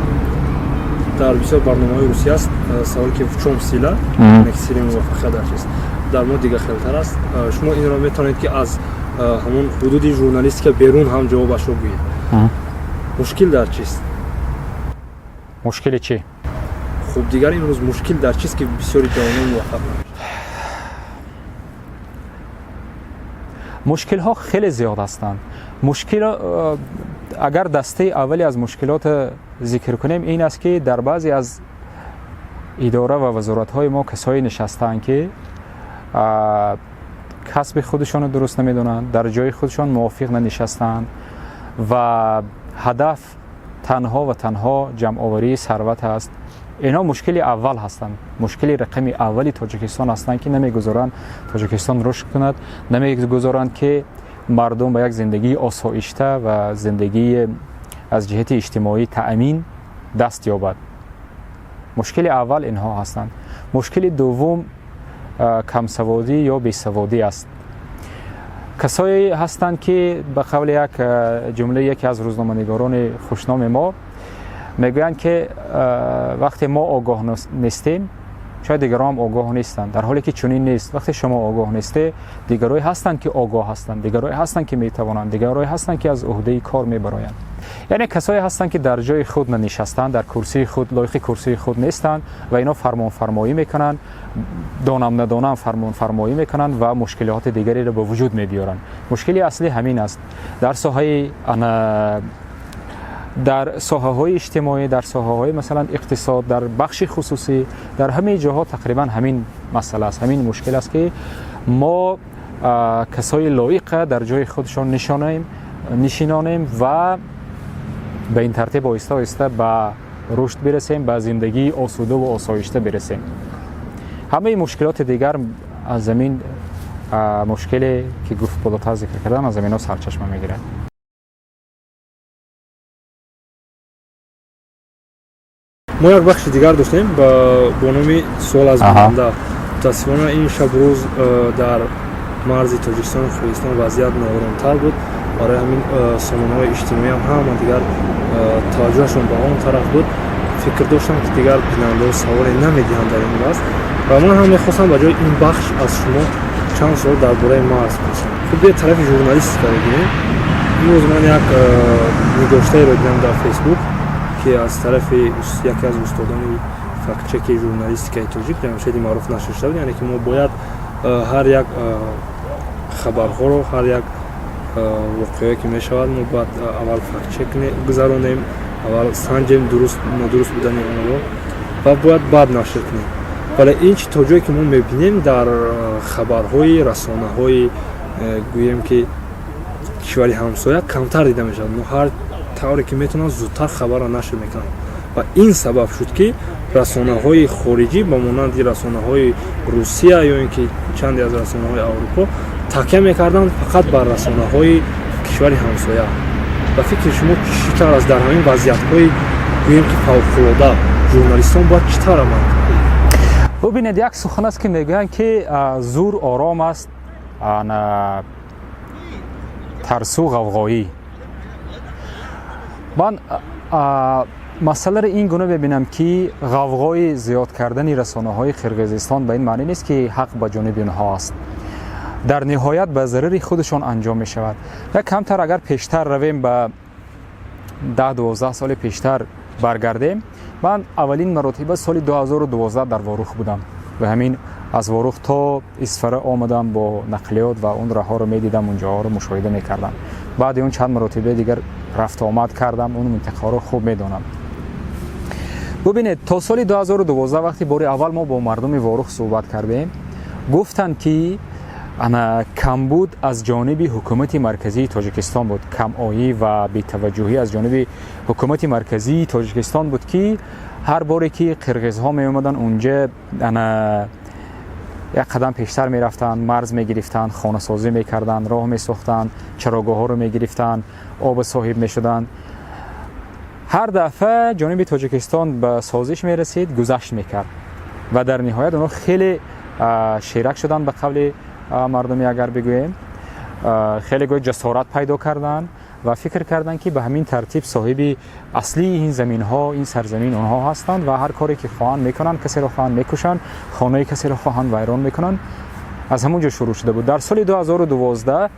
дар бисёр барномаҳои русия аст саволе ки «В чём сила», яъне ки сирри муваффақият дар чист. Дар мо дига хелтар аст. Шумо инро метавонед, ки аз ҳамон ҳудуди журналистика берун ҳам ҷавобашро гӯед. Мушкил дар чист? Мушкили чӣ? Хуб, дигар имрӯз мушкил дар чист, ки бисёри ҷавонон муваффақ намешаванд? Мушкилҳо хеле зиёд ҳастанд. Мушкил, агар дастаи аввале аз мушкилот зикр кунем, ин аст, ки дар баъзе аз идора ва вазоратҳои мо касое нишастаанд, ки касби худашонро дуруст намедонанд, дар ҷои худашон мувофиқ нанишастаанд ва ҳадаф танҳо ва танҳо ҷамъоварии сарват аст. Инҳо мушкили аввал ҳастанд, мушкили рақами аввали Тоҷикистон ҳастанд, ки намегузоранд Тоҷикистон рушд кунад, намегузоранд, ки мардум ба як зиндагии осоишта ва зиндагии аз ҷиҳати иҷтимоӣ таъмин даст ёбад. Мушкили аввал инҳо ҳастанд. Мушкили дуввум камсаводӣ ё бесаводӣ аст. Касое ҳастанд, ки ба қавли як ҷумлаи яке аз рӯзноманигорони хушноми мо мегӯянд, ки вақте мо огоҳ нестем, шояд дигарон ҳам огоҳ нестанд, дар ҳоле ки чунин нест. Вақте шумо огоҳ несте, дигарое ҳастанд, ки огоҳ ҳастанд, дигарое ҳастанд, ки метавонанд, дигарое ҳастанд, ки аз уҳдаи кор мебароянд. Яъне касое ҳастанд, ки дар ҷои худ нанишастанд, дар курсии худ, лоиқи курсии худ нестанд ва инҳо фармонфармоӣ мекунанд, донам надонам фармонфармоӣ мекунанд ва мушкилоти дигареро ба вуҷуд мебиёранд. Мушкили аслӣ ҳамин аст. Дар соҳаи дар соҳаҳои иҷтимоӣ, дар соҳаҳои масалан иқтисод, дар бахши хусусӣ, дар ҳамаи ҷоҳо тақрибан ҳамин масъала аст, ҳамин мушкил аст, ки мо касои лоиқа дар ҷои худшон нишинонем ва ба ин тартиб оҳиста оҳиста ба рушд бирасем, ба зиндагии осудаву осоишта бирасем. Ҳамаи мушкилоти дигар аз замин мушкиле, ки гуфт болотар зикр кардам, аз заминҳо сарчашма мегирад. Мо як бахши дигар доштем бо номи «Суол аз бинанда». Мутаассифона, ин шабрӯз дар марзи Тоҷикистону Қирғизистон вазъият нооромтар буд. Барои ҳамин сомонаҳои иҷтимоиам ҳама дигар таваҷҷӯҳашон ба он тараф буд. Фикр доштам, ки дигар бинандаҳо саволе намедиҳанд дар ин вазъ, ва ман ҳам мехостам ба ҷои ин бахш аз шумо чанд суол дар бораи марз пурсам. Хуб, биё тарафи журналистика бигирем. Имрӯз ман як нигоштаеро дидам дар Фейсбук, ки аз тарафи яке аз устодони фактчеки журналистикаи тоҷик Ҷамшеди Маъруф нашр шуда буд. Яъне ки мо бояд ҳар як хабарҳоро, ҳар як воқеое ки мешавад, мо бояд аввал фактчек гузаронем, аввал санҷем дуруст нодуруст будани онро ва бояд баъд нашр кунем. Вале ин чи то ҷое ки мо мебинем, дар хабарҳои расонаҳои, гӯем ки, кишвари ҳамсоя камтар дида мешавад. Мо ҳар тавре ки метавонанд, зудтар хабарро нашр мекунанд ва ин сабаб шуд, ки расонаҳои хориҷӣ ба монанди расонаҳои Русия ё ин ки чанде аз расонаҳои Аврупо такя мекарданд фақат бар расонаҳои кишвари ҳамсоя. Ба фикри шумо, чӣ тавр аст? Дар ҳамин вазъиятҳои, гӯем ки, фавқулода журналистон бояд чӣ тавр амал кунанд? Бубинед, як сухан аст, ки мегӯянд, ки зур ором аст, тарсу ғавғоӣ. Ман масъаларо ин гуна мебинам, ки ғавғои зиёд кардани расонаҳои Қирғизистон ба ин маънӣ нест, ки ҳақ ба ҷониби онҳо аст. Дар ниҳоят ба зарари худашон анҷом мешавад. Як камтар агар пештар равем, ба 10-12 соли пештар баргардем, ман аввалин маротиба соли 2012 дар Ворух будам ва ҳамин аз Ворух то Исфара омадам бо нақлиёт ва он раҳҳоро медидам, унҷоҳоро мушоҳида мекардам. Баъди он чанд маротибаи дигар рафтуомад кардам, он минтақаҳоро хуб медонам. Бубинед, то соли 2012, вақте бори аввал мо бо мардуми Ворух суҳбат кардем, гуфтанд, ки ана камбуд аз ҷониби ҳукумати марказии Тоҷикистон буд, камоӣ ва бетаваҷҷӯҳӣ аз ҷониби ҳукумати марказии Тоҷикистон буд, ки ҳар боре ки қирғизҳо меомаданд унҷа, ана як қадам пештар мерафтанд, марз мегирифтанд, хонасозӣ мекарданд, роҳ месохтанд, чарогоҳҳоро мегирифтанд, оба соҳиб мешуданд. Ҳар дафъа ҷониби Тоҷикистон ба созиш мерасид, гузашт мекард ва дар ниҳоят онҳо хеле шерак шуданд, ба қавли мардумӣ агар бигӯем, хеле гӯй ҷасорат пайдо карданд ва фикр карданд, ки ба ҳамин тартиб соҳиби аслии ин заминҳо, ин сарзамин онҳо ҳастанд ва ҳар коре ки хоҳанд, мекунанд, касеро хоҳанд, мекушанд, хонаи касеро хоҳанд, вайрон мекунанд. Аз ҳамон ҷо шурӯъ шуда буд. Дар соли 2012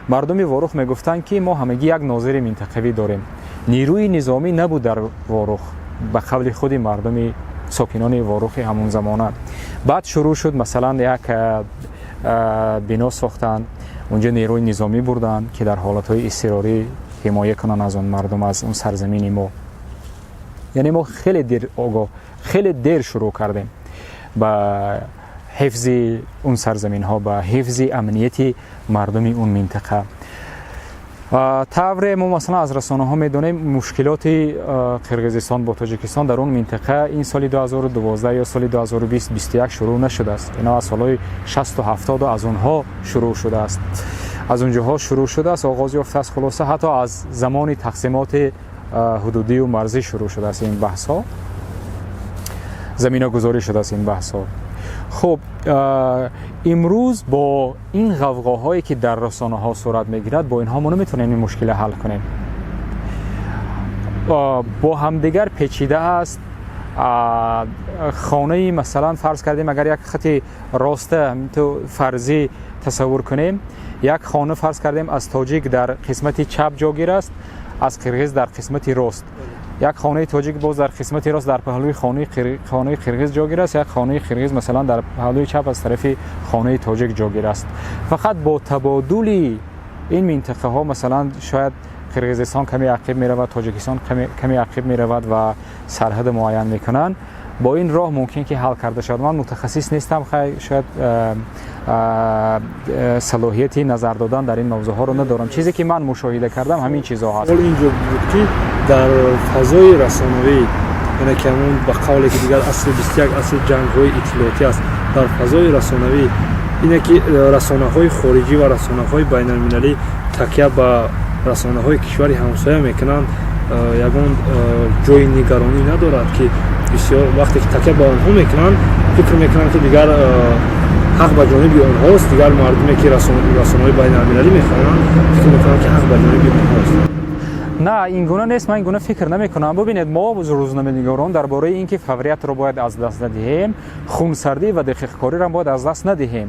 мардуми Ворух мегуфтанд, ки мо ҳамагӣ як нозири минтақавӣ дорем, нерӯи низомӣ набуд дар Ворух, ба қавли худи мардуми сокинони Ворухи ҳамон замона. Баъд шурӯъ шуд, масалан, як бино сохтанд, унҷо нерӯи низомӣ бурданд, ки дар ҳолатҳои изтирорӣ ҳимоя кунанд аз он мардум, аз он сарзамини мо. Яъне мо хеле дер огоҳ, хеле дер шурӯъ кардем ба ҳифзи он сарзаминҳо, ба ҳифзи амнияти мардуми он минтақа. Тавре мо, масалан, аз расонаҳо медонем, мушкилоти Қирғизистон бо Тоҷикистон дар он минтақа ин соли 2012 ё соли 2020-21 шурӯъ нашудааст. Ино аз солҳои 60-70 аз онҳо шурӯъ шудааст, аз онҷоҳо шурӯъ шудааст, оғоз ёфтааст. Хулоса, ҳатто аз замони тақсимоти ҳудудию марзӣ шурӯъ шудааст ин баҳсҳо, заминагузорӣ шудааст ин баҳсҳо. Хуб, имрӯз бо ин ғавғоҳое, ки дар расонаҳо сурат мегирад, бо инҳо мо наметавонем ин мушкила ҳал кунем. Бо ҳамдигар печида аст. Хонаи, масалан, фарз кардем, агар як хати роста ту фарзӣ тасаввур кунем, як хона, фарз кардем, аз тоҷик дар қисмати чап ҷогир аст, аз қирғиз дар қисмати рост. Як хонаи тоҷик боз дар қисмати рост, дар паҳлӯи хонаи қирғиз ҷогир аст, як хонаи қирғиз, масалан, дар паҳлӯи чап аз тарафи хонаи тоҷик ҷогир аст. Фақат бо табодули ин минтақаҳо, масалан, шояд Қирғизистон каме ақиб меравад, Тоҷикистон каме ақиб меравад ва сарҳади муайян мекунанд. Бо ин роҳ мумкин ки ҳал карда шавад. Ман мутахассис нестам, шояд салоҳияти назар додан дар ин мавзӯъҳоро надорам. Чизе ки ман мушоҳида кардам, ҳамин чизҳо ҳаст. Инҷо буд, ки дар фазои расонаӣ, яъне ки ҳамон ба қавле ки дигар асри 21 асри ҷангҳои иттилоотӣ аст, дар фазои расонавӣ ине ки расонаҳои хориҷӣ ва расонаҳои байналмилалӣ такя ба расонаҳои кишвари ҳамсоя мекунанд, ягон ҷои нигаронӣ надорад, ки бисёр вақте ки такя ба онҳо мекунанд, фикр мекунанд, ки дигар ҳақ ба ҷониби онҳост. Дигар мардуме ки расонаҳои байналмилалӣ мехонанд, фикр мекунанд, ки ҳақ ба ҷониби онҳост. На, ин гуна нест, ман ин гуна фикр намекунам. Бубинед, мо рӯзноманигорон дар бораи ин ки фавриятро бояд аз даст надиҳем, хунсардӣ ва дақиқкориро бояд аз даст надиҳем.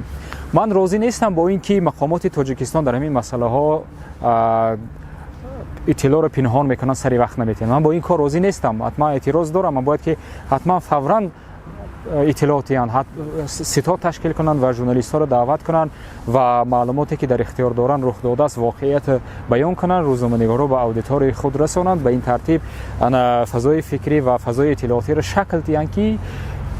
Ман розӣ нестам бо ин ки мақомоти Тоҷикистон дар ҳамин масъалаҳо иттилоъро пинҳон мекунанд, сари вақт наметиҳанд. Ман бо ин кор розӣ нестам, ҳатман эътироз дорам. Ман бояд ки ҳатман фавран иттилоъ диҳанд, ситод ташкил кунанд ва журналистҳоро даъват кунанд ва маълумоте ки дар ихтиёр доранд, рух додааст, воқеият баён кунанд, рӯзноманигорҳо ба аудиторияи худ расонанд. Ба ин тартиб ана фазои фикрӣ ва фазои иттилоотиро шакл диҳанд, ки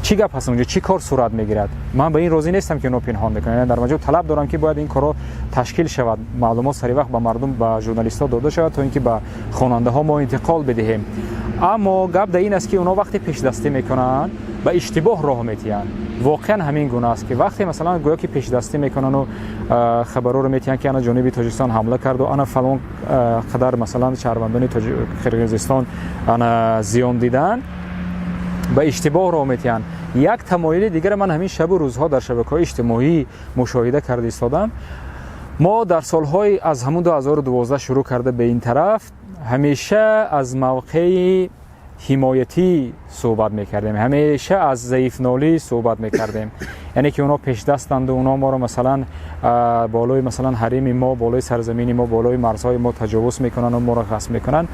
Чӣ гап ҳаст онҷо, чӣ кор сурат мегирад? Ман ба ин розӣ нестам, ки онҳо пинҳон мекунанд. Дар маҷмӯъ талаб дорам, ки бояд ин корҳо ташкил шавад, маълумот сари вақт ба мардум, ба журналистҳо дода шавад, то ин ки ба хонандаҳо мо интиқол бидиҳем. Аммо гап дар ин аст, ки онҳо вақте пешдастӣ мекунанд, ба иштибоҳ роҳ метиҳанд. Воқеан ҳамин гуна аст, ки вақте, масалан, гӯё ки пешдастӣ мекунанду хабарҳоро метиҳанд, ки ана ҷониби Тоҷикистон ҳамла карду ана фалон қадар, масалан, шаҳрвандони Қирғизистон ана зиён диданд, ба иштибоҳ роҳ метиҳанд. Як тамоили дигара ман ҳамин шабу рӯзҳо дар шабакаҳои иҷтимоӣ мушоҳида карда истодам. Мо дар солҳои аз ҳамун 2012 шурӯъ карда ба ин тараф ҳамеша аз мавқеи ҳимоятӣ суҳбат мекардем, ҳамеша аз заифнолӣ суҳбат мекардем, яъне ки онҳо пешдастанду онҳо моро, масалан, болои, масалан, ҳарими мо, болои сарзамини мо, болои марзҳои мо таҷовуз мекунанду моро ғасб мекунанд.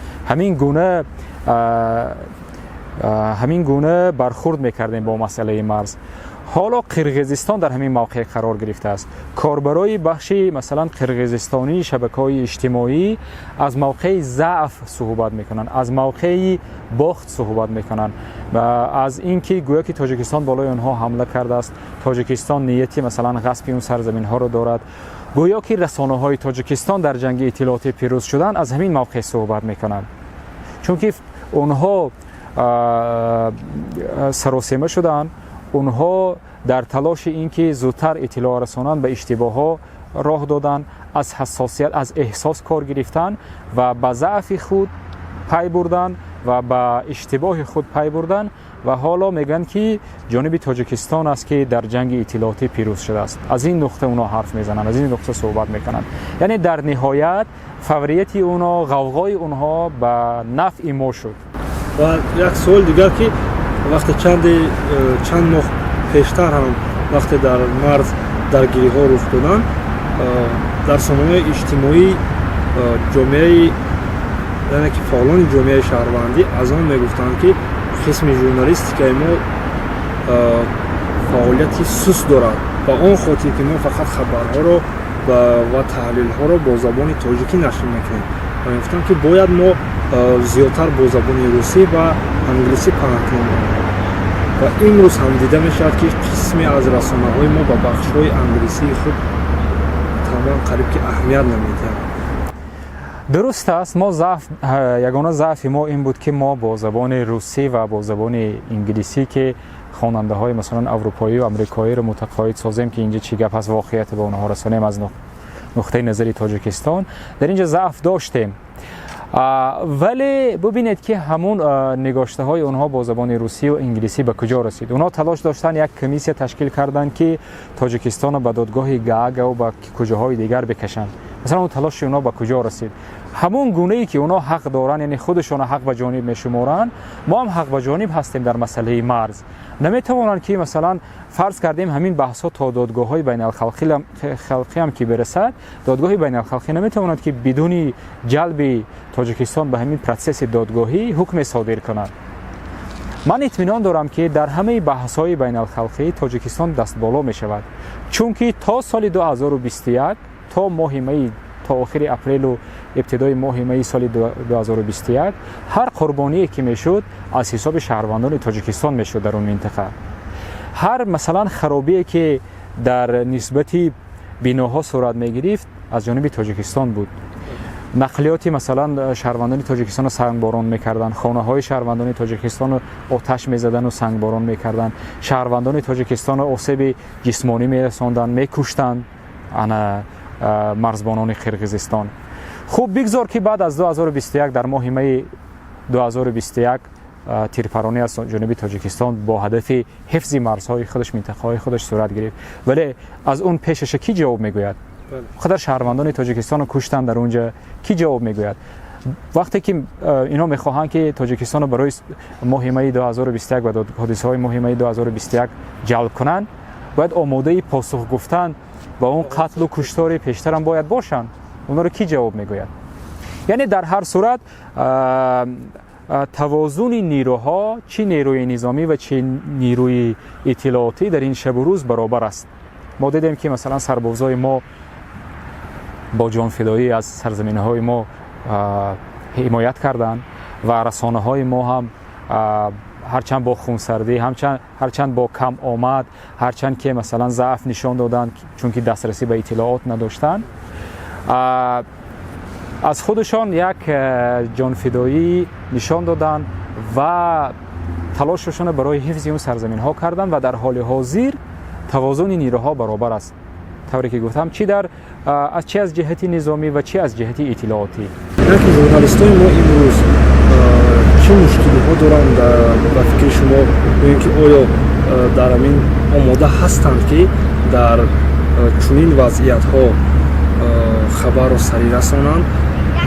Ҳамин гуна бархурд мекардем бо масъалаи марз. Ҳоло Қирғизистон дар ҳамин мавқеъ қарор гирифтааст. Корбарои бахши, масалан, қирғизистонии шабакаҳои иҷтимоӣ аз мавқеи заъф суҳбат мекунанд, аз мавқеи бохт суҳбат мекунанд, аз ин ки гӯё ки Тоҷикистон болои онҳо ҳамла кардааст, Тоҷикистон нияти, масалан, ғасби он сарзаминҳоро дорад. Гӯё ки расонаҳои Тоҷикистон дар ҷанги иттилоотӣ пирӯз шуданд, аз ҳамин мавқеъ суҳбат мекунанд, чунки онҳо саросема шуданд. Онҳо дар талоши ин ки зудтар иттилоъ расонанд, ба иштибоҳҳо роҳ доданд, аз ҳассосият, аз эҳсос кор гирифтанд ва ба заъфи худ пай бурданд ва ба иштибоҳи худ пай бурданд ва ҳоло мегӯянд, ки ҷониби Тоҷикистон аст, ки дар ҷанги иттилоотӣ пирӯз шудааст. Аз ин нуқта онҳо ҳарф мезананд, аз ин нуқта суҳбат мекунанд. Яъне дар ниҳоят фаврияти онҳо, ғавғои онҳо ба нафъи мо шуд. Ва як суол дигар, ки вақте чанд моҳ пештар ҳам, вақте дар марз даргириҳо рух доданд, дар сомонаҳои иҷтимоӣ ҷомеаи, яъне ки фаъолони ҷомеаи шаҳрвандӣ аз он мегуфтанд, ки қисми журналистикаи мо фаъолияти суст дорад, ба он хотир ки мо фақат хабарҳоро ва таҳлилҳоро бо забони тоҷикӣ нашр мекунем, ва мегуфтанд, ки бояд мо зиёдтар бо забони русӣ ва англисӣ паҳн кунем. Ва имрӯз ҳам дида мешавад, ки қисме аз расонаҳои мо ба бахшҳои англисии худ тамоман қариб ки аҳамият намедиҳанд. Дуруст аст. Мо заъф, ягона заъфи мо ин буд, ки мо бо забони русӣ ва бо забони инглисӣ, ки хонандаҳои, масалан, аврупоӣ ва амрикоиро мутақоид созем, ки инҷа чӣ гап ҳаст, воқеияте ба онҳо расонем аз нуқтаи назари Тоҷикистон, дар инҷа заъф доштем. Вале бубинед, ки ҳамун нигоштаҳои онҳо бо забони русӣ ва инглисӣ ба куҷо расид. Онҳо талош доштанд, як комиссия ташкил карданд, ки Тоҷикистонро ба додгоҳи Гаагаву ба куҷоҳои дигар бикашанд. Масалан, он талоши онҳо ба куҷо расид? Ҳамон гунае ки онҳо ҳақ доранд, яъне худашонро ҳақ ба ҷониб мешуморанд, мо ҳам ҳақ ба ҷониб ҳастем дар масъалаи марз. Наметавонанд, ки, масалан, фарз кардем, ҳамин баҳсҳо то додгоҳҳои байналхалқиам ки бирасад, додгоҳи байналхалқӣ наметавонад, ки бидуни ҷалби Тоҷикистон ба ҳамин протсесси додгоҳӣ ҳукме содир кунад. Ман итминон дорам, ки дар ҳамаи баҳсҳои байналхалқӣ Тоҷикистон дастболо мешавад, чунки то соли 2021, то моҳи майи, то охири апрелу ибтидои моҳи майи соли 2021 ҳар қурбоние ки мешуд, аз ҳисоби шаҳрвандони Тоҷикистон мешуд дар он минтақа. Ҳар, масалан, харобие ки дар нисбати биноҳо сурат мегирифт, аз ҷониби Тоҷикистон буд. Нақлиёти, масалан, шаҳрвандони Тоҷикистонро сангборон мекарданд, хонаҳои шаҳрвандони Тоҷикистонро оташ мезадану сангборон мекарданд, шаҳрвандони Тоҷикистонро осеби ҷисмонӣ мерасонданд, мекуштанд ана марзбонони Қирғизистон. Хуб, бигзор, ки баъд аз 2021, дар моҳи майи 2021 тирпаронӣ аз ҷониби Тоҷикистон бо ҳадафи ҳифзи марзҳои худаш, минтақаҳои худаш сурат гирифт, вале аз он пешаша кӣ ҷавоб мегӯяд? Қадар шаҳрвандони Тоҷикистонро куштанд дар он ҷа, кӣ ҷавоб мегӯяд? Вақте ки инҳо мехоҳанд, ки Тоҷикистонро барои моҳи майи 2021 ва ҳодисаҳои моҳи майи 2021 ҷалб кунанд, бояд омодаи посух гуфтан ба он қатлу куштори пештарам бояд бошанд. Онҳоро кӣ ҷавоб мегӯяд? Яъне дар ҳар сурат тавозуни нерӯҳо, чӣ нерӯи низомӣ ва чӣ нерӯи иттилоотӣ, дар ин шабу рӯз баробар аст. Мо дидем, ки, масалан, сарбозои мо бо ҷонфидоӣ аз сарзаминаҳои мо ҳимоят карданд ва расонаҳои мо ҳам. Ҳарчанд бо хунсардӣ, ҳарчанд бо кам омад, ҳарчанд ки масалан заъф нишон доданд, чунки дастрасӣ ба иттилоот надоштанд, аз худашон як ҷонфидоӣ нишон доданд ва талошашонро барои ҳифзи он сарзаминҳо карданд ва дар ҳоли ҳозир тавозуни нерӯҳо баробар аст. Тавре ки гуфтам, чӣ дар аз чӣ аз ҷиҳати низомӣ ва чӣ аз ҷиҳати иттилоотӣ. Яке журналистони мо имрӯз чӣ мушкилиҳо доранд ба фикри шумо, ё ин ки оё дар ҳамин омода ҳастанд, ки дар чунин вазъиятҳо хабарро сариъ расонанд,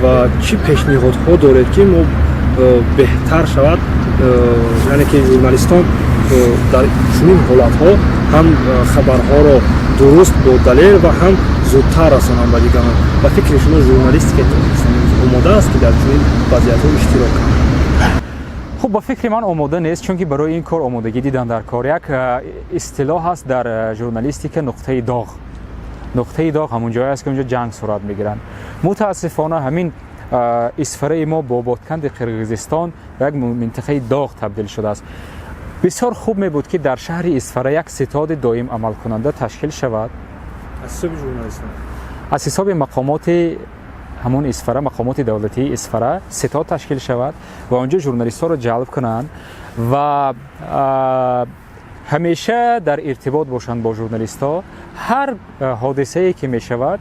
ва чӣ пешниҳодҳо доред, ки мо беҳтар шавад, яъне ки журналистон дар чунин ҳолатҳо ҳам хабарҳоро дуруст, бо далел ва ҳам зудтар расонанд ба дигарон? Ба фикри шумо, журналистикаи Тоҷикистон омода аст, ки дар чунин вазъиятҳо иштирок кунад? Хуб, ба фикри ман, омода нест, чунки барои ин кор омодагӣ дидан дар кор. Як истилоҳ ҳаст дар журналистика: нуқтаи доғ. Нуқтаи доғ ҳамон ҷое аст, ки онҷо ҷанг сурат мегиранд. Мутаассифона, ҳамин Исфараи мо бо Ботканди Қирғизистон ба як минтақаи доғ табдил шудааст. Бисёр хуб мебуд, ки дар шаҳри Исфара як ситоди доим амалкунанда ташкил шавад. Аз ҳисоби журналистон? Аз ҳисоби мақомоти ҳамон Исфара, мақомоти давлатии Исфара ситод ташкил шавад ва онҷо журналистҳоро ҷалб кунанд ва ҳамеша дар иртибот бошанд бо журналистҳо. Ҳар ҳодисае ки мешавад,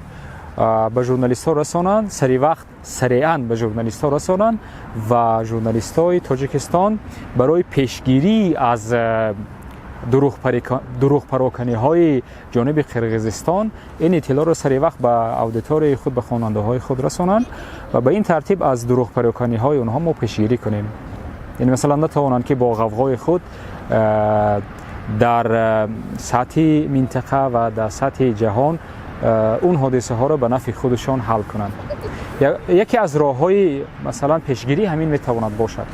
ба журналистҳо расонанд, сари вақт, сареан ба журналистҳо расонанд ва журналистҳои Тоҷикистон барои пешгирӣ аз дурӯғпароканиҳои ҷониби Қирғизистон ин иттилоъро сари вақт ба аудиторияи худ, ба хонандаҳои худ расонанд ва ба ин тартиб аз дурӯғпароканиҳои онҳо мо пешгирӣ кунем. Яъне, масалан, натавонанд, ки бо ғавғои худ дар сатҳи минтақа ва дар сатҳи ҷаҳон он ҳодисаҳоро ба нафъи худашон ҳал кунанд. Яке аз роҳҳои, масалан, пешгирӣ ҳамин метавонад бошад.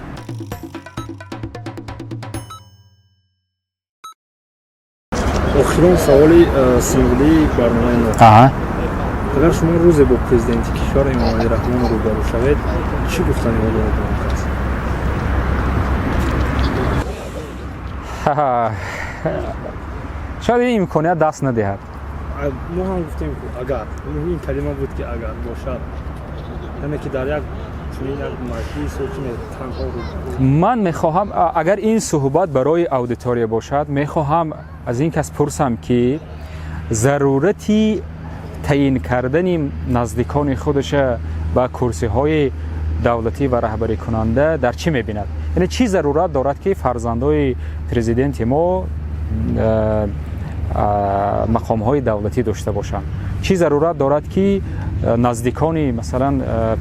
Охирон саволи символии барномаи мо: агар шумо рӯзе бо президенти кишвар Эмомалӣ Раҳмон рӯбарӯ шавед, чӣ гуфтаниҳо доред ба он кас? Шояд ин имконият даст надиҳад. Мо ҳам гуфтем, агар, ин калима буд, ки агар бошад, яъне ки дар як чунин як маҷлис ё чине танҳо. Ман мехоҳам, агар ин суҳбат барои аудитория бошад, мехоҳам аз ин кас пурсам, ки зарурати таъин кардани наздикони худаша ба курсиҳои давлатӣ ва раҳбарикунанда дар чӣ мебинад. Яъне чӣ зарурат дорад, ки фарзандои президенти мо мақомҳои давлатӣ дошта бошанд? Чӣ зарурат дорад, ки наздикони, масалан,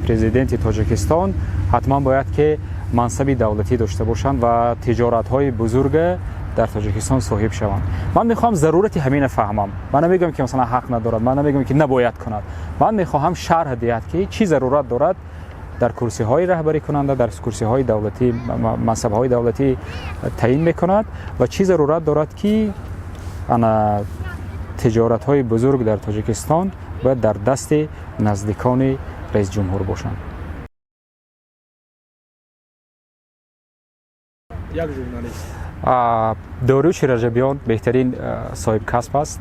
президенти Тоҷикистон ҳатман бояд ки мансаби давлатӣ дошта бошанд ва тиҷоратҳои бузурга дар Тоҷикистон соҳиб шаванд? Ман мехоҳам зарурати ҳамина фаҳмам. Ман намегӯям, ки масалан ҳақ надорад, ман намегӯям, ки набояд кунад. Ман мехоҳам шарҳ диҳад, ки чӣ зарурат дорад дар курсиҳои раҳбарикунанда, дар курсиҳои давлатӣ, мансабҳои давлатӣ таъин мекунад ва чӣ зарурат дорад, ки ана тиҷоратҳои бузург дар Тоҷикистон бояд дар дасти наздикони раисҷумҳур бошанд. Як журналист? Дориюши Раҷабиён беҳтарин соҳибкасб аст.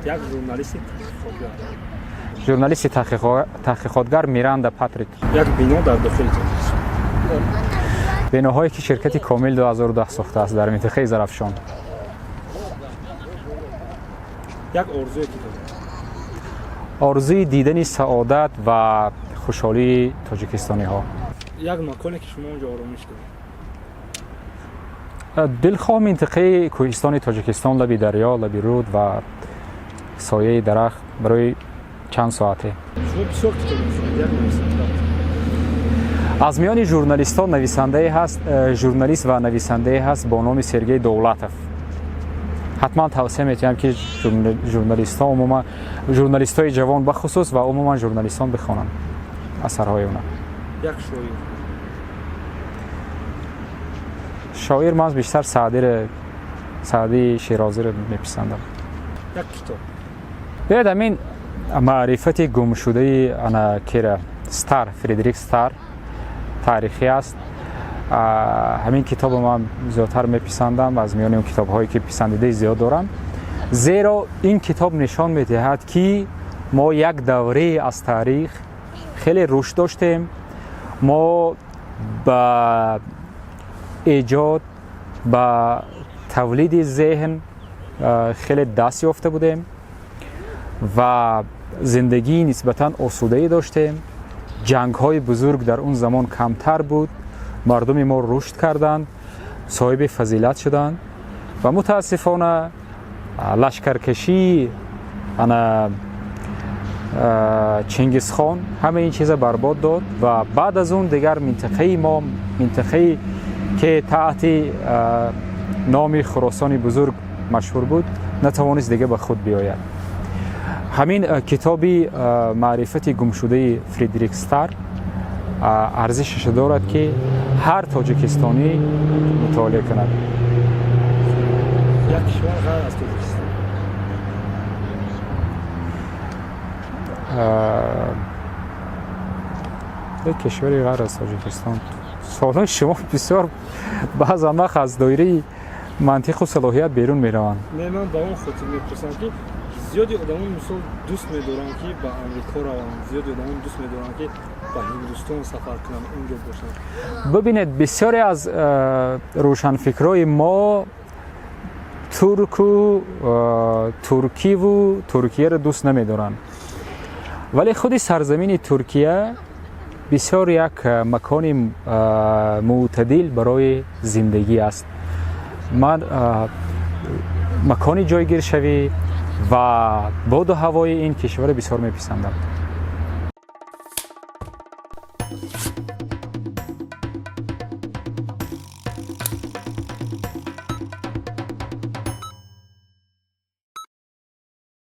Як журналисти таҳқиқотгар? Журналисти таҳқиқотгар Миранда Патрик. Як бино дар дохили Тоҷикистон? Биноҳое, ки ширкати Комил 2010 сохтааст дар минтақаи Зарафшон. Як орзуе, ки доред? Орзуи дидани саодат ва хушҳолии тоҷикистониҳо. Як маконе, ки шумо онҷо оромиш доред? Дилхоҳ минтақаи кӯҳистони Тоҷикистон, лаби дарё, лаби руд ва сояи дарахт барои чанд соате. Шумо бисёр китоб мехонед. Як нависанда? Аз миёни журналистон нависандае ҳаст, журналист ва нависандае ҳаст бо номи Сергей Довлатов. Ҳатман тавсия метиҳам, ки журналистҳо, умуман журналистҳои ҷавон бахусус ва умуман журналистон бихонанд асарҳои уна. Як шоир? Шоир ман бештар Саъдиро, Саъдии Шерозиро меписандам. Як китоб? Биёед, ҳамин Маърифати гумшудаи ана кира Стар, Фредерик Стар, таърихӣ аст. Ҳамин китобро ман зиёдтар меписандам аз миёни он китобҳое ки писандидаи зиёд дорам, зеро ин китоб нишон медиҳад, ки мо як даврае аз таърих хеле рушд доштем. Мо ба эҷод, ба тавлиди зеҳн хеле даст ёфта будем ва зиндагии нисбатан осудае доштем. Ҷангҳои бузург дар он замон камтар буд, мардуми мо рушд карданд, соҳиби фазилат шуданд ва мутаассифона лашкаркашии ана Чингизхон ҳамаи ин чиза барбод дод ва баъд аз он дигар минтақаи мо, минтақае ки таҳти номи Хуросони бузург машҳур буд, натавонист дига ба худ биёяд. Ҳамин китоби «Маърифати гумшудаи» Фредерик Старк арзишашо дорад, ки ҳар тоҷикистонӣ мутолиа кунад. Як кишвар ғайр аз Тоҷикистон. Як кишвари ғайр аз Тоҷикистон. Суолҳои шумо бисёр баъзан вақт аз доираи мантиқу салоҳият берун мераванд. Не, ман ба он хотир мепурсам, ки зиёди одамон, мисол, дӯст медоранд, ки ба Амрико раванд, зиёди одамон дӯст медоранд, ки ба Ҳиндустон сафар кунанд, унҷо бошанд. Бибинед, бисёре аз рӯшанфикрои мо турку туркиву Туркияро дӯст намедоранд, вале худи сарзамини Туркия бисёр як макони мӯътадил барои зиндагӣ аст. Ман макони ҷойгиршавӣ ва боду ҳавои ин кишварро бисёр меписандам.